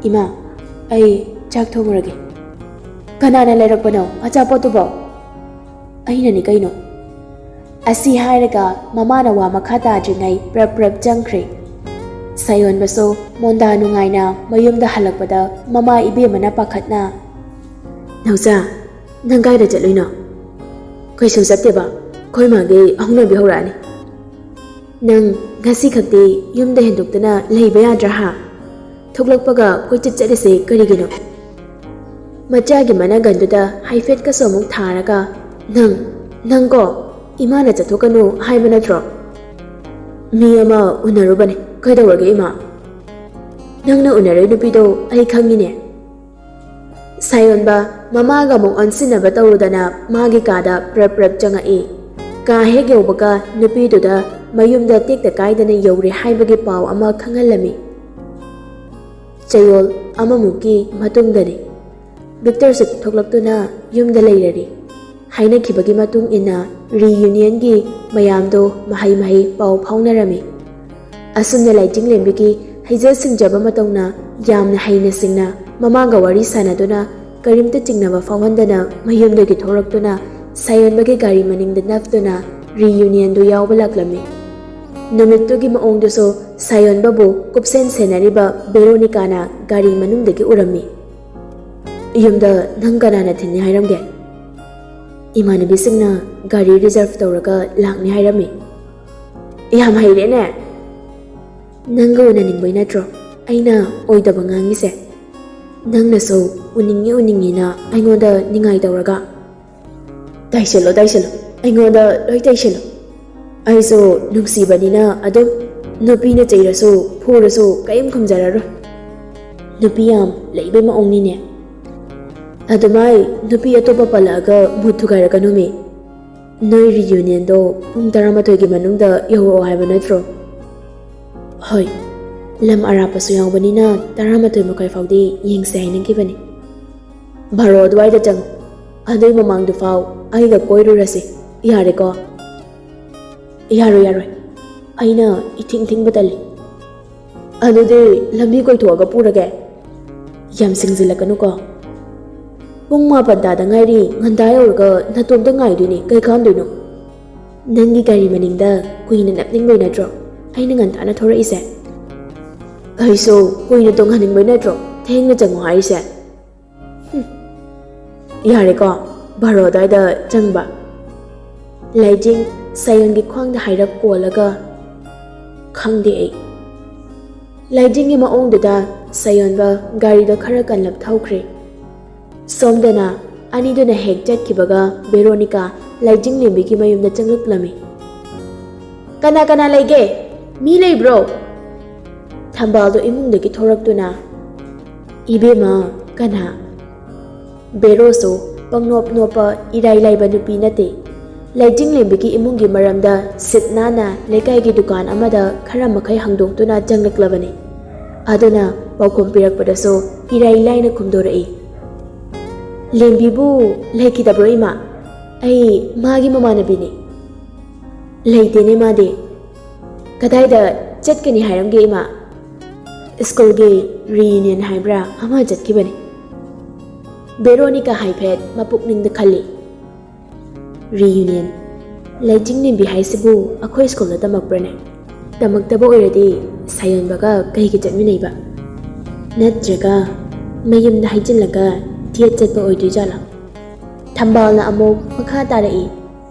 ꯏꯃꯥ, ꯑꯩ ꯆꯥꯛ ꯊꯣꯡꯉꯨꯔꯒꯦ꯫" "ꯀꯅꯥꯅ ꯂꯩꯔꯛꯄꯅꯣ ꯑꯆꯥꯄꯣꯠꯇꯨꯕꯣ?" "ꯑꯩꯅꯅꯤ ꯀꯩꯅꯣ꯫" ꯑꯁꯤ ꯍꯥꯏꯔꯒ ꯃꯃꯥꯅ ꯋꯥ ꯃꯈꯥ ꯇꯥꯗ꯭ꯔꯤꯉꯩ ꯄ꯭ꯔꯞ ꯄ꯭ꯔꯞ ꯆꯪꯈ꯭ꯔꯦ꯫ ꯁꯥꯌꯣꯟꯕꯁꯨ ꯃꯣꯟꯗꯥ ꯅꯨꯡꯉꯥꯏꯅ ꯃꯌꯨꯝꯗ ꯍꯜꯂꯛꯄꯗ ꯃꯃꯥ ꯏꯕꯦꯝꯃꯅ ꯄꯥꯈꯠꯅ, "ꯅꯥꯎꯆꯥ, ꯅꯪ ꯀꯥꯏꯗ ꯆꯠꯂꯨꯏꯅꯣ?" "ꯀꯩꯁꯨ ꯆꯠꯇꯦꯕ, ꯑꯩꯈꯣꯏ ꯃꯥꯒꯤ ꯍꯧꯅꯕꯤ ꯍꯧꯔꯛꯑꯅꯤ꯫" "ꯅꯪ ꯉꯁꯤ ꯈꯛꯇꯤ ꯌꯨꯝꯗ ꯍꯦꯟꯗꯣꯛꯇꯅ ꯂꯩꯕ ꯌꯥꯗ꯭ꯔꯥ ꯍꯥ? ꯊꯣꯛꯂꯛꯄꯒ ꯀꯣꯏꯆꯠ ꯆꯠꯂꯤꯁꯦ ꯀꯔꯤꯒꯤꯅꯣ?" ꯃꯆꯥꯒꯤ ꯃꯅꯒꯟꯗꯨꯗ ꯍꯥꯏꯐꯦꯠꯀꯁꯨ ꯑꯃꯨꯛ ꯊꯥꯔꯒ, "ꯅꯪ, ꯅꯪꯀꯣ, ꯏꯃꯥꯅ ꯆꯠꯊꯣꯛꯀꯅꯨ ꯍꯥꯏꯕ ꯅꯠꯇ꯭ꯔꯣ?" "ꯃꯤ ꯑꯃ ꯎꯅꯔꯨꯕꯅꯦ, ꯀꯩꯗꯧꯔꯒꯦ ꯏꯃꯥ?" "ꯅꯪꯅ ꯎꯅꯔꯨꯏ ꯅꯨꯄꯤꯗꯣ ꯑꯩ ꯈꯪꯉꯤꯅꯦ꯫" ꯁꯥꯌꯣꯟꯕ ꯃꯃꯥꯒ ꯑꯃꯨꯛ ꯑꯣꯟꯁꯤꯟꯅꯕ ꯇꯧꯔꯨꯗꯅ ꯃꯥꯒꯤ ꯀꯥꯗ ꯄ꯭ꯔꯞ ꯄ꯭ꯔꯞ ꯆꯪꯉꯛꯏ꯫ ꯀꯥ ꯍꯦꯛ ꯌꯧꯕꯒ ꯅꯨꯄꯤꯗꯨꯗ ꯃꯌꯨꯝꯗ ꯇꯦꯛꯇ ꯀꯥꯏꯗꯅ ꯌꯧꯔꯦ ꯍꯥꯏꯕꯒꯤ ꯄꯥꯎ ꯑꯃ ꯈꯪꯍꯜꯂꯝꯃꯤ꯫ ꯆꯌꯣꯜ ꯑꯃꯃꯨꯛꯀꯤ ꯃꯇꯨꯡꯗꯅꯤ꯫ ꯚꯤꯛꯇꯔꯁꯨ ꯊꯣꯛꯂꯛꯇꯨꯅ ꯌꯨꯝꯗ ꯂꯩꯔꯔꯤ꯫ ꯍꯥꯏꯅꯈꯤꯕꯒꯤ ꯃꯇꯨꯡ ꯏꯟꯅ ꯔꯤꯌꯨꯅꯤꯌꯟꯒꯤ ꯃꯌꯥꯝꯗꯣ ꯃꯍꯩ ꯃꯍꯩ ꯄꯥꯎ ꯐꯥꯎꯅꯔꯝꯃꯤ꯫ ꯑꯁꯨꯝꯅ ꯂꯥꯏꯖꯤꯡꯂꯦꯝꯕꯤꯒꯤ ꯍꯩꯖ ꯁꯤꯡꯖꯕ ꯃꯇꯧꯅ ꯌꯥꯝꯅ ꯍꯩꯅ ꯁꯤꯡꯅ ꯃꯃꯥꯒ ꯋꯥꯔꯤ ꯁꯥꯟꯅꯗꯨꯅ ꯀꯔꯤꯝꯇ ꯆꯤꯡꯅꯕ ꯐꯥꯎꯍꯟꯗꯅ ꯃꯌꯨꯝꯗꯒꯤ ꯊꯣꯔꯛꯇꯨꯅ ꯁꯥꯌꯣꯟꯕꯒꯤ ꯒꯥꯔꯤ ꯃꯅꯤꯡꯗ ꯅꯞꯇꯨꯅ ꯔꯤꯌꯨꯅꯤꯌꯟꯗꯨ ꯌꯥꯎꯕ ꯂꯥꯛꯂꯝꯃꯤ꯫ ꯅꯨꯃꯤꯠꯇꯨꯒꯤ ꯃꯑꯣꯡꯗꯨꯁꯨ ꯁꯥꯌꯣꯟꯕꯕꯨ ꯀꯨꯞꯁꯦꯟ ꯁꯦꯟꯅꯔꯤꯕ ꯕꯦꯔꯣꯅꯤꯀꯥꯅ ꯒꯥꯔꯤ ꯃꯅꯨꯡꯗꯒꯤ ꯎꯔꯝꯃꯤ꯫ "ꯌꯨꯝꯗ ꯅꯪ ꯀꯅꯥꯅ ꯊꯤꯟꯅꯤ ꯍꯥꯏꯔꯝꯒꯦ?" "ꯏꯃꯥꯟꯅꯕꯤꯁꯤꯡꯅ ꯒꯥꯔꯤ ꯔꯤꯖꯔꯚ ꯇꯧꯔꯒ ꯂꯥꯛꯅꯤ ꯍꯥꯏꯔꯝꯃꯤ꯫" "ꯌꯥꯝ ꯍꯩꯔꯦꯅꯦ꯫ ꯅꯪꯒ ꯎꯅꯅꯤꯡꯕꯩ ꯅꯠꯇ꯭ꯔꯣ ꯑꯩꯅ ꯑꯣꯏꯗꯕ ꯉꯥꯡꯉꯤꯁꯦ? ꯅꯪꯅꯁꯨ ꯎꯅꯤꯡꯉꯤ ꯎꯅꯤꯡꯉꯤꯅ ꯑꯩꯉꯣꯟꯗ ꯅꯤꯡꯉꯥꯏ ꯇꯧꯔꯒ꯫" "ꯇꯥꯏꯁꯜꯂꯣ, ꯇꯥꯏꯁꯜꯂꯣ, ꯑꯩꯉꯣꯟꯗ ꯂꯣꯏ ꯇꯥꯏꯁꯜꯂꯣ꯫ ꯑꯩꯁꯨ ꯅꯨꯡꯁꯤꯕꯅꯤꯅ ꯑꯗꯨꯝ ꯅꯨꯄꯤꯅ ꯆꯩꯔꯁꯨ ꯐꯨꯔꯁꯨ ꯀꯔꯤꯝ ꯈꯨꯝꯖꯔꯔꯣꯏ꯫ ꯅꯨꯄꯤ ꯌꯥꯝ ꯂꯩꯕꯩ ꯃꯑꯣꯡꯅꯤꯅꯦ꯫ ꯑꯗꯨꯃꯥꯏ ꯅꯨꯄꯤ ꯑꯇꯣꯞꯄ ꯄꯜꯂꯛꯑꯒ ꯃꯨꯠ ꯊꯨꯒꯥꯏꯔꯛꯀꯅꯨꯃꯤ꯫ ꯅꯣꯏ ꯔꯤꯌꯨꯅꯤꯌꯟꯗꯣ ꯄꯨꯡ ꯇꯔꯥꯃꯥꯊꯣꯏꯒꯤ ꯃꯅꯨꯡꯗ ꯌꯧꯔꯛꯑꯣ ꯍꯥꯏꯕ ꯅꯠꯇ꯭ꯔꯣ?" "ꯍꯣꯏ, ꯂꯝ ꯑꯔꯥꯞꯄꯁꯨ ꯌꯥꯎꯕꯅꯤꯅ ꯇꯔꯥꯃꯥꯊꯣꯏ ꯃꯈꯥꯏ ꯐꯥꯎꯗꯤ ꯌꯦꯡꯁꯦ ꯍꯥꯏꯅꯈꯤꯕꯅꯤ꯫ ꯕꯥꯔꯣ ꯑꯗꯨꯋꯥꯏꯗ ꯆꯪꯉꯨ꯫ ꯑꯗꯨꯏ ꯃꯃꯥꯡꯗꯨ ꯐꯥꯎ ꯑꯩꯒ ꯀꯣꯏꯔꯨꯔꯁꯤ, ꯌꯥꯔꯦꯀꯣ?" "ꯌꯥꯔꯣꯏ, ꯌꯥꯔꯣꯏ꯫ ꯑꯩꯅ ꯏꯊꯤꯡ ꯊꯤꯡꯕ ꯇꯜꯂꯤ꯫" "ꯑꯗꯨꯗꯤ ꯂꯝꯕꯤ ꯀꯣꯏꯊꯣꯛꯑꯒ ꯄꯨꯔꯒꯦ꯫" "ꯌꯥꯝ ꯁꯤꯡꯖꯤꯜꯂꯛꯀꯅꯨꯀꯣ꯫ ꯄꯨꯡ ꯃꯥꯄꯟ ꯇꯥꯗ ꯉꯥꯏꯔꯤ, ꯉꯟꯇꯥ ꯌꯧꯔꯒ ꯅꯇꯣꯝꯇ ꯉꯥꯏꯗꯣꯏꯅꯦ, ꯀꯩ ꯀꯥꯟꯗꯣꯏꯅꯣ? ꯅꯪꯒꯤ ꯒꯥꯔꯤ ꯃꯅꯤꯡꯗ ꯀꯨꯏꯅ ꯅꯞꯅꯤꯡꯕꯩ ꯅꯠꯇ꯭ꯔꯣ ꯑꯩꯅ ꯉꯟꯇꯥꯅ ꯊꯣꯔꯛꯏꯁꯦ?" "ꯑꯩꯁꯨ ꯀꯨꯏꯅ ꯇꯣꯡꯍꯟꯅꯤꯡꯕꯩ ꯅꯠꯇ꯭ꯔꯣ ꯊꯦꯡꯅ ꯆꯪꯉꯣ ꯍꯥꯏꯔꯤꯁꯦ?" "ꯍꯨꯝ꯫ ꯌꯥꯔꯦꯀꯣ, ꯕꯥꯔꯣ ꯑꯗꯨꯋꯥꯏꯗ ꯆꯪꯕ꯫" ꯂꯥꯏꯖꯤꯡ ꯁꯥꯌꯣꯟꯒꯤ ꯈ꯭ꯋꯥꯡꯗ ꯍꯥꯏꯔꯞ ꯀꯣꯜꯂꯒ, "ꯈꯪꯗꯦ ꯑꯩ꯫" ꯂꯥꯏꯖꯤꯡꯒꯤ ꯃꯑꯣꯡꯗꯨꯗ ꯁꯥꯌꯣꯟꯕ ꯒꯥꯔꯤꯗꯣ ꯈꯔ ꯀꯟꯂꯞ ꯊꯧꯈ꯭ꯔꯦ꯫ ꯁꯣꯝꯗꯅ ꯑꯅꯤꯗꯨꯅ ꯍꯦꯛ ꯆꯠꯈꯤꯕꯒ ꯕꯦꯔꯣꯅꯤꯀꯥ ꯂꯥꯏꯖꯤꯡꯂꯦꯝꯕꯤꯒꯤ ꯃꯌꯨꯝꯗ ꯆꯪꯂꯛꯂꯝꯃꯤ꯫ "ꯀꯅꯥ ꯀꯅꯥ ꯂꯩꯒꯦ? ꯃꯤ ꯂꯩꯕ꯭ꯔꯣ?" ꯊꯝꯕꯥꯜꯗꯣ ꯏꯃꯨꯡꯗꯒꯤ ꯊꯣꯔꯛꯇꯨꯅ, "ꯏꯕꯦꯝꯃ, ꯀꯅꯥ?" ꯕꯦꯔꯣꯁꯨ ꯄꯪꯅꯣꯞ ꯅꯣꯞꯄ ꯏꯔꯥꯏ ꯂꯥꯏꯕ ꯅꯨꯄꯤ ꯅꯠꯇꯦ꯫ ꯂꯥꯏꯖꯤꯡꯂꯦꯝꯕꯤꯒꯤ ꯏꯃꯨꯡꯒꯤ ꯃꯔꯝꯗ ꯁꯤꯠ ꯅꯥꯟꯅ ꯂꯩꯀꯥꯏꯒꯤ ꯗꯨꯀꯥꯟ ꯑꯃꯗ ꯈꯔ ꯃꯈꯩ ꯍꯪꯗꯣꯛꯇꯨꯅ ꯆꯪꯂꯛꯂꯕꯅꯤ꯫ ꯑꯗꯨꯅ ꯄꯥꯎꯈꯨꯝ ꯄꯤꯔꯛꯄꯗꯁꯨ ꯏꯔꯥꯏ ꯂꯥꯏꯅ ꯈꯨꯝꯗꯣꯔꯛꯏ꯫ "ꯂꯦꯝꯕꯤꯕꯨ ꯂꯩꯈꯤꯗꯕ꯭ꯔꯣ ꯏꯃꯥ? ꯑꯩ ꯃꯥꯒꯤ ꯃꯃꯥꯟꯅꯕꯤꯅꯤ꯫" "ꯂꯩꯇꯦꯅꯦ ꯃꯥꯗꯤ꯫ ꯀꯗꯥꯏꯗ ꯆꯠꯀꯅꯤ ꯍꯥꯏꯔꯝꯒꯦ ꯏꯃꯥ?" ꯁ꯭ꯀꯨꯜꯒꯤ ꯔꯤꯌꯨꯅꯤꯌꯟ ꯍꯥꯏꯕ꯭ꯔꯥ ꯑꯃ ꯆꯠꯈꯤꯕꯅꯤ꯫ ꯕꯦꯔꯣꯅꯤꯀꯥ ꯍꯥꯏꯐꯦꯠ ꯃꯄꯨꯛꯅꯤꯡꯗ ꯈꯜꯂꯤ꯫ ꯔꯤꯌꯨꯅꯤꯌꯟ? ꯂꯩꯆꯤꯡꯂꯦꯝꯕꯤ ꯍꯥꯏꯁꯤꯕꯨ ꯑꯩꯈꯣꯏ ꯁ꯭ꯀꯨꯜꯗ ꯇꯝꯃꯛꯄ꯭ꯔꯅꯦ? ꯇꯝꯃꯛꯇꯕ ꯑꯣꯏꯔꯗꯤ ꯁꯥꯌꯣꯟꯕꯒ ꯀꯩꯒꯤ ꯆꯠꯃꯤꯟꯅꯩꯕ? ꯅꯠꯇ꯭ꯔꯒ ꯃꯌꯨꯝꯗ ꯍꯥꯏꯖꯤꯜꯂꯒ ꯗꯦꯠ ꯆꯠꯄ ꯑꯣꯏꯗꯣꯏꯖꯥꯠꯂꯣ? ꯊꯝꯕꯥꯜꯅ ꯑꯃꯨꯛ ꯃꯈꯥ ꯇꯥꯔꯛꯏ,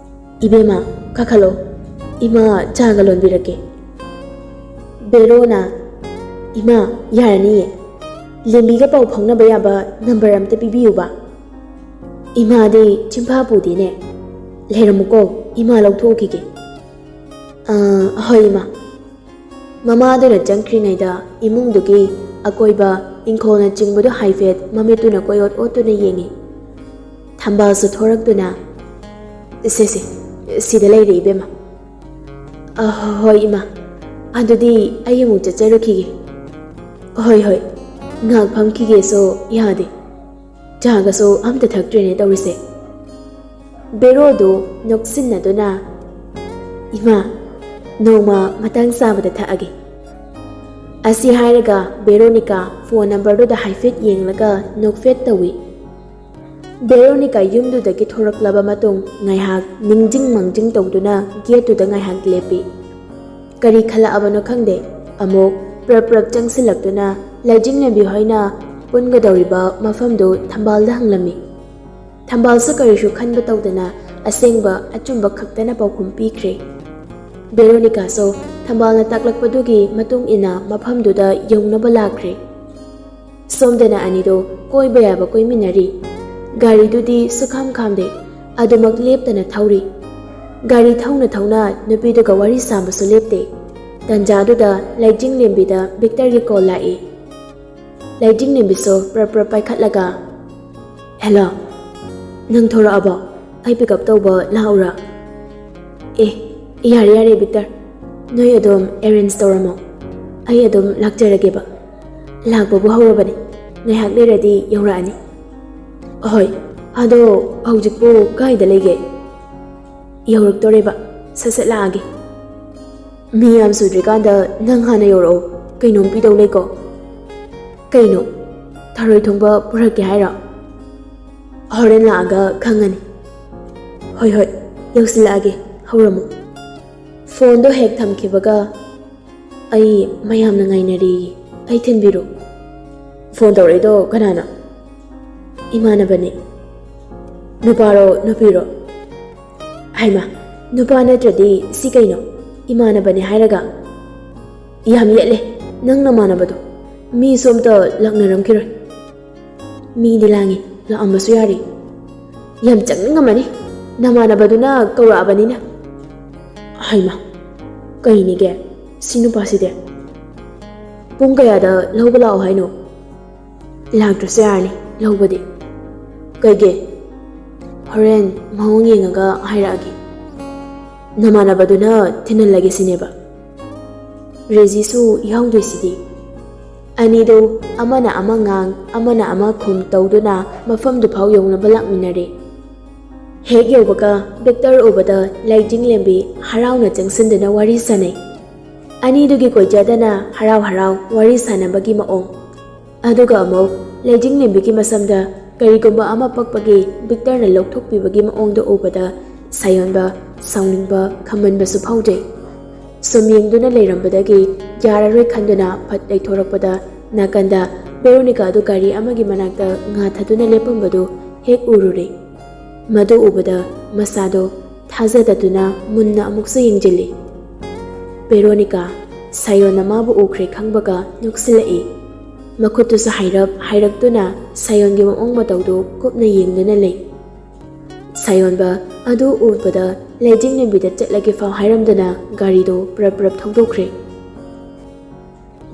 "ꯏꯕꯦꯝꯃ, ꯀꯥꯈꯠꯂꯣ꯫ ꯏꯃꯥ ꯆꯥꯒ ꯂꯣꯟꯕꯤꯔꯛꯀꯦ꯫" ꯕꯦꯔꯣꯅ, "ꯏꯃꯥ, ꯌꯥꯔꯅꯤꯌꯦ꯫ ꯂꯦꯝꯕꯤꯒ ꯄꯥꯎ ꯐꯥꯎꯅꯕ ꯌꯥꯕ ꯅꯝꯕꯔ ꯑꯝꯇ ꯄꯤꯕꯤꯌꯨꯕ꯫ ꯏꯃꯥꯗꯤ ꯆꯤꯝꯐꯥ ꯄꯨꯗꯦꯅꯦ꯫ ꯂꯩꯔꯝꯃꯨꯀꯣ, ꯏꯃꯥ ꯂꯧꯊꯣꯛꯎꯈꯤꯒꯦ꯫" "ꯑꯥ, ꯍꯣꯏ, ꯏꯃꯥ꯫" ꯃꯃꯥꯗꯨꯅ ꯆꯪꯈ꯭ꯔꯤꯉꯩꯗ ꯏꯃꯨꯡꯗꯨꯒꯤ ꯑꯀꯣꯏꯕ, ꯏꯪꯈꯣꯜꯅꯆꯤꯡꯕꯗꯨ ꯍꯥꯏꯐꯦꯠ ꯃꯃꯤꯠꯇꯨꯅ ꯀꯣꯏꯑꯣꯠ ꯑꯣꯠꯇꯨꯅ ꯌꯦꯡꯉꯤ꯫ ꯊꯝꯕꯥꯜꯁꯨ ꯊꯣꯔꯛꯇꯨꯅ, "ꯁꯦ, ꯁꯦ, ꯁꯤꯗ ꯂꯩꯔꯦ, ꯏꯕꯦꯝꯃ꯫" "ꯑ, ꯍꯣꯏ, ꯏꯃꯥ꯫ ꯑꯗꯨꯗꯤ ꯑꯩ ꯑꯃꯨꯛ ꯆꯠꯆꯔꯨꯈꯤꯒꯦ꯫" "ꯍꯣꯏ, ꯍꯣꯏ꯫ ꯉꯥꯏꯍꯥꯛ ꯐꯝꯈꯤꯒꯦꯁꯨ ꯌꯥꯗꯦ꯫ ꯆꯥꯒꯁꯨ ꯑꯝꯇ ꯊꯛꯇ꯭ꯔꯦꯅꯦ ꯇꯧꯔꯤꯁꯦ꯫" ꯕꯦꯔꯣꯗꯨ ꯅꯣꯛꯁꯤꯟꯅꯗꯨꯅ, "ꯏꯃꯥ, ꯅꯣꯡꯃ ꯃꯇꯥꯡ ꯆꯥꯕꯗ ꯊꯛꯑꯒꯦ꯫" ꯑꯁꯤ ꯍꯥꯏꯔꯒ ꯕꯦꯔꯣꯅꯤꯀꯥ ꯐꯣꯟ ꯅꯝꯕꯔꯗꯨꯗ ꯍꯥꯏꯐꯦꯠ ꯌꯦꯡꯂꯒ ꯅꯣꯛꯐꯦꯠ ꯇꯧꯏ꯫ ꯕꯦꯔꯣꯅꯤꯀꯥ ꯌꯨꯝꯗꯨꯗꯒꯤ ꯊꯣꯔꯛꯂꯕ ꯃꯇꯨꯡ ꯉꯥꯏꯍꯥꯛ ꯅꯤꯡꯖꯤꯡ ꯃꯥꯡꯖꯤꯡ ꯇꯧꯗꯨꯅ ꯒꯦꯠꯇꯨꯗ ꯉꯥꯏꯍꯥꯛ ꯂꯦꯞꯄꯤ꯫ ꯀꯔꯤ ꯈꯜꯂꯛꯑꯕꯅꯣ ꯈꯪꯗꯦ, ꯑꯃꯨꯛ ꯄ꯭ꯔꯞ ꯄ꯭ꯔꯞ ꯆꯪꯁꯤꯜꯂꯛꯇꯨꯅ ꯂꯩꯖꯤꯡꯂꯦꯝꯕꯤ ꯍꯣꯏꯅ ꯄꯨꯟꯒꯗꯧꯔꯤꯕ ꯃꯐꯝꯗꯨ ꯊꯝꯕꯥꯜꯗ ꯍꯪꯂꯝꯃꯤ꯫ ꯊꯝꯕꯥꯜꯁꯨ ꯀꯔꯤꯁꯨ ꯈꯟꯕ ꯇꯧꯗꯅ ꯑꯁꯦꯡꯕ ꯑꯆꯨꯝꯕ ꯈꯛꯇꯅ ꯄꯥꯎꯈꯨꯝ ꯄꯤꯈ꯭ꯔꯦ꯫ ꯕꯦꯔꯣꯅꯤꯀꯥꯁꯨ ꯊꯝꯕꯥꯜꯅ ꯇꯥꯛꯂꯛꯄꯗꯨꯒꯤ ꯃꯇꯨꯡ ꯏꯟꯅ ꯃꯐꯝꯗꯨꯗ ꯌꯧꯅꯕ ꯂꯥꯛꯈ꯭ꯔꯦ꯫ ꯁꯣꯝꯗꯅ ꯑꯅꯤꯗꯣ ꯀꯣꯏꯕ ꯌꯥꯕ ꯀꯣꯏꯃꯤꯟꯅꯔꯤ꯫ ꯒꯥꯔꯤꯗꯨꯗꯤ ꯁꯨꯈꯥꯝ ꯈꯥꯝꯗꯦ, ꯑꯗꯨꯃꯛ ꯂꯦꯞꯇꯅ ꯊꯧꯔꯤ꯫ ꯒꯥꯔꯤ ꯊꯧꯅ ꯊꯧꯅ ꯅꯨꯄꯤꯗꯨꯒ ꯋꯥꯔꯤ ꯁꯥꯕꯁꯨ ꯂꯦꯞꯇꯦ꯫ ꯇꯟꯖꯥꯗꯨꯗ ꯂꯩꯖꯤꯡꯂꯦꯝꯕꯤꯗ ꯚꯤꯛꯇꯔꯒꯤ ꯀꯣꯜ ꯂꯥꯛꯏ꯫ ꯂꯩꯖꯤꯡꯂꯦꯝꯕꯤꯁꯨ ꯄ꯭ꯔꯞ ꯄ꯭ꯔꯞ ꯄꯥꯏꯈꯠꯂꯒ, "ꯍꯦꯜꯂꯣ, ꯅꯪ ꯊꯣꯔꯛꯑꯕꯣ? ꯑꯩ ꯄꯤꯛ ꯑꯞ ꯇꯧꯕ ꯂꯥꯛꯎꯔꯥ?" "ꯑꯦ, ꯌꯥꯔꯦ, ꯌꯥꯔꯦ, ꯚꯤꯛꯇꯔ꯫ ꯅꯣꯏ ꯑꯗꯨꯝ ꯑꯦꯔꯦꯟꯖ ꯇꯧꯔꯝꯃꯣ꯫ ꯑꯩ ꯑꯗꯨꯝ ꯂꯥꯛꯆꯔꯒꯦꯕ꯫ ꯂꯥꯛꯄꯕꯨ ꯍꯧꯔꯕꯅꯤ꯫ ꯉꯥꯏꯍꯥꯛ ꯂꯩꯔꯗꯤ ꯌꯧꯔꯛꯑꯅꯤ꯫" "ꯍꯣꯏ, ꯑꯗꯣ ꯍꯧꯖꯤꯛꯄꯨ ꯀꯥꯏꯗ ꯂꯩꯒꯦ?" "ꯌꯧꯔꯛꯇꯣꯔꯦꯕ꯫ ꯁꯠ ꯁꯠ ꯂꯥꯛꯑꯒꯦ꯫" "ꯃꯤ ꯌꯥꯝ ꯁꯨꯗ꯭ꯔꯤꯀꯥꯟꯗ ꯅꯪ ꯍꯥꯟꯅ ꯌꯧꯔꯛꯑꯣ꯫ ꯀꯩꯅꯣꯝ ꯄꯤꯗꯧ ꯂꯩꯀꯣ꯫" "ꯀꯩꯅꯣ? ꯊꯔꯣꯏ ꯊꯣꯡꯕ ꯄꯨꯔꯛꯀꯦ ꯍꯥꯏꯔꯣ? ꯍꯣꯔꯦꯟ ꯂꯥꯛꯑꯒ ꯈꯪꯉꯅꯤ꯫ ꯍꯣꯏ, ꯍꯣꯏ, ꯌꯧꯁꯤꯜꯂꯛꯑꯒꯦ, ꯍꯧꯔꯝꯃꯣ꯫" ꯐꯣꯟꯗꯣ ꯍꯦꯛ ꯊꯝꯈꯤꯕꯒ, "ꯑꯩ ꯃꯌꯥꯝꯅ ꯉꯥꯏꯅꯔꯤ, ꯑꯩ ꯊꯤꯟꯕꯤꯔꯣ꯫" "ꯐꯣꯟ ꯇꯧꯔꯛꯏꯗꯣ ꯀꯅꯥꯅꯣ?" "ꯏꯃꯥꯟꯅꯕꯅꯦ꯫" "ꯅꯨꯄꯥꯔꯣ ꯅꯨꯄꯤꯔꯣ?" "ꯍꯩꯃꯥ, ꯅꯨꯄꯥ ꯅꯠꯇ꯭ꯔꯗꯤ ꯁꯤ ꯀꯩꯅꯣ? ꯏꯃꯥꯟꯅꯕꯅꯦ ꯍꯥꯏꯔꯒ꯫ ꯌꯥꯝ ꯌꯦꯠꯂꯦ ꯅꯪ ꯅꯃꯥꯟꯅꯕꯗꯣ꯫ ꯃꯤꯁꯨ ꯑꯝꯇ ꯂꯥꯛꯅꯔꯝꯈꯤꯔꯣꯏ꯫" "ꯃꯤꯗꯤ ꯂꯥꯡꯉꯤ, ꯂꯥꯛꯑꯝꯕꯁꯨ ꯌꯥꯔꯤ꯫" "ꯌꯥꯝ ꯆꯪꯅꯤꯡꯉꯝꯃꯅꯤ, ꯅꯃꯥꯟꯅꯕꯗꯨꯅ ꯀꯧꯔꯛꯑꯕꯅꯤꯅ꯫" "ꯍꯩꯃꯥ, ꯀꯩꯅꯤꯒꯦ ꯁꯤ ꯅꯨꯄꯥꯁꯤꯗꯤ? ꯄꯨꯡ ꯀꯌꯥꯗ ꯂꯧꯕ ꯂꯥꯛꯑꯣ ꯍꯥꯏꯅꯣ?" "ꯂꯥꯛꯇ꯭ꯔꯁꯨ ꯌꯥꯔꯅꯤ ꯂꯧꯕꯗꯤ꯫" "ꯀꯩꯒꯤ?" "ꯍꯣꯔꯦꯟ ꯃꯑꯣꯡ ꯌꯦꯡꯉꯒ ꯍꯥꯏꯔꯛꯑꯒꯦ꯫" "ꯅꯃꯥꯟꯅꯕꯗꯨꯅ ꯊꯤꯟꯍꯜꯂꯒꯦ ꯁꯤꯅꯦꯕ?" ꯔꯦꯖꯤꯁꯨ ꯌꯥꯎꯗꯣꯏꯁꯤꯗꯤ꯫ ꯑꯅꯤꯗꯣ ꯑꯃꯅ ꯑꯃ ꯉꯥꯡ, ꯑꯃꯅ ꯑꯃ ꯈꯨꯝ ꯇꯧꯗꯨꯅ ꯃꯐꯝꯗꯨ ꯐꯥꯎ ꯌꯧꯅꯕ ꯂꯥꯛꯃꯤꯟꯅꯔꯦ꯫ ꯍꯦꯛ ꯌꯧꯕꯒ ꯕꯤꯛꯇꯔ ꯎꯕꯗ ꯂꯩꯖꯤꯡꯂꯦꯝꯕꯤ ꯍꯔꯥꯎꯅ ꯆꯪꯁꯤꯟꯗꯨꯅ ꯋꯥꯔꯤ ꯁꯥꯅꯩ꯫ ꯑꯅꯤꯗꯨꯒꯤ ꯀꯣꯏꯖꯗꯅ ꯍꯔꯥꯎ ꯍꯔꯥꯎ ꯋꯥꯔꯤ ꯁꯥꯅꯕꯒꯤ ꯃꯑꯣꯡ꯫ ꯑꯗꯨꯒ ꯑꯃꯨꯛ ꯂꯩꯖꯤꯡꯂꯦꯝꯕꯤꯒꯤ ꯃꯁꯝꯗ ꯀꯔꯤꯒꯨꯝꯕ ꯑꯃ ꯄꯛꯄꯒꯤ ꯕꯤꯛꯇꯔꯅ ꯂꯧꯊꯣꯛꯄꯤꯕꯒꯤ ꯃꯑꯣꯡꯗ ꯎꯕꯗ ꯁꯥꯌꯣꯟꯕ ꯁꯥꯎꯅꯤꯡꯕ ꯈꯝꯃꯟꯕꯁꯨ ꯐꯥꯎꯖꯩ꯫ ꯁꯨꯝ ꯌꯦꯡꯗꯨꯅ ꯂꯩꯔꯝꯕꯗꯒꯤ ꯌꯥꯔꯔꯣꯏ ꯈꯟꯗꯨꯅ ꯐꯠ ꯂꯩꯊꯣꯔꯛꯄꯗ ꯅꯥꯀꯟꯗ ꯕꯦꯔꯣꯅꯤꯀꯥꯗꯨ ꯒꯥꯔꯤ ꯑꯃꯒꯤ ꯃꯅꯥꯛꯇ ꯉꯥꯊꯗꯨꯅ ꯂꯦꯞꯄꯝꯕꯗꯨ ꯍꯦꯛ ꯎꯔꯨꯔꯦ꯫ ꯃꯗꯨ ꯎꯕꯗ ꯃꯁꯥꯗꯣ ꯊꯥꯖꯗꯗꯨꯅ ꯃꯨꯟꯅ ꯑꯃꯨꯛꯁꯨ ꯌꯦꯡꯖꯤꯜꯂꯤ꯫ ꯕꯦꯔꯣꯅꯤꯀꯥ, ꯁꯥꯌꯣꯟꯅ ꯃꯥꯕꯨ ꯎꯈ꯭ꯔꯦ ꯈꯪꯕꯒ ꯅꯣꯛꯁꯤꯜꯂꯛꯏ꯫ ꯃꯈꯨꯠꯇꯨꯁꯨ ꯍꯥꯏꯔꯞ ꯍꯥꯏꯔꯛꯇꯨꯅ ꯁꯥꯌꯣꯟꯒꯤ ꯃꯑꯣꯡ ꯃꯇꯧꯗꯨ ꯀꯨꯞꯅ ꯌꯦꯡꯗꯨꯅ ꯂꯩ꯫ ꯁꯥꯌꯣꯟꯕ ꯑꯗꯨ ꯎꯕꯗ ꯂꯩꯖꯤꯡꯂꯦꯝꯕꯤꯗ ꯆꯠꯂꯒꯦ ꯐꯥꯎ ꯍꯥꯏꯔꯝꯗꯅ ꯒꯥꯔꯤꯗꯨ ꯄ꯭ꯔꯞ ꯄ꯭ꯔꯞ ꯊꯧꯗꯣꯛꯈ꯭ꯔꯦ꯫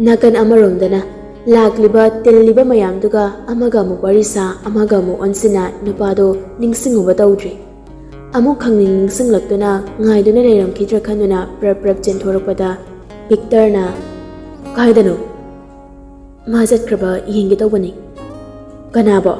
ꯅꯥꯀꯟ ꯑꯃꯔꯣꯝꯗꯅ ꯂꯥꯛꯂꯤꯕ ꯇꯤꯜꯂꯤꯕ ꯃꯌꯥꯝꯗꯨꯒ ꯑꯃꯒ ꯑꯃꯨꯛ ꯋꯥꯔꯤ ꯁꯥ, ꯑꯃꯒ ꯑꯃꯨꯛ ꯑꯣꯟꯁꯤꯟꯅ ꯅꯨꯄꯥꯗꯣ ꯅꯤꯡꯁꯤꯡꯉꯨꯕ ꯇꯧꯗ꯭ꯔꯤ꯫ ꯑꯃꯨꯛ ꯈꯪꯅꯤꯡ ꯅꯤꯡꯁꯤꯡꯂꯛꯇꯨꯅ ꯉꯥꯏꯗꯨꯅ ꯂꯩꯔꯝꯈꯤꯗ꯭ꯔꯥ ꯈꯟꯗꯨꯅ ꯄ꯭ꯔꯞ ꯄ꯭ꯔꯞ ꯆꯦꯟꯊꯣꯔꯛꯄꯗ ꯕꯤꯛꯇꯔꯅ, "ꯀꯥꯏꯗꯅꯣ?" "ꯃꯥ ꯆꯠꯈ꯭ꯔꯕ ꯌꯦꯡꯒꯦ ꯇꯧꯕꯅꯤ꯫" "ꯀꯅꯥꯕꯣ?"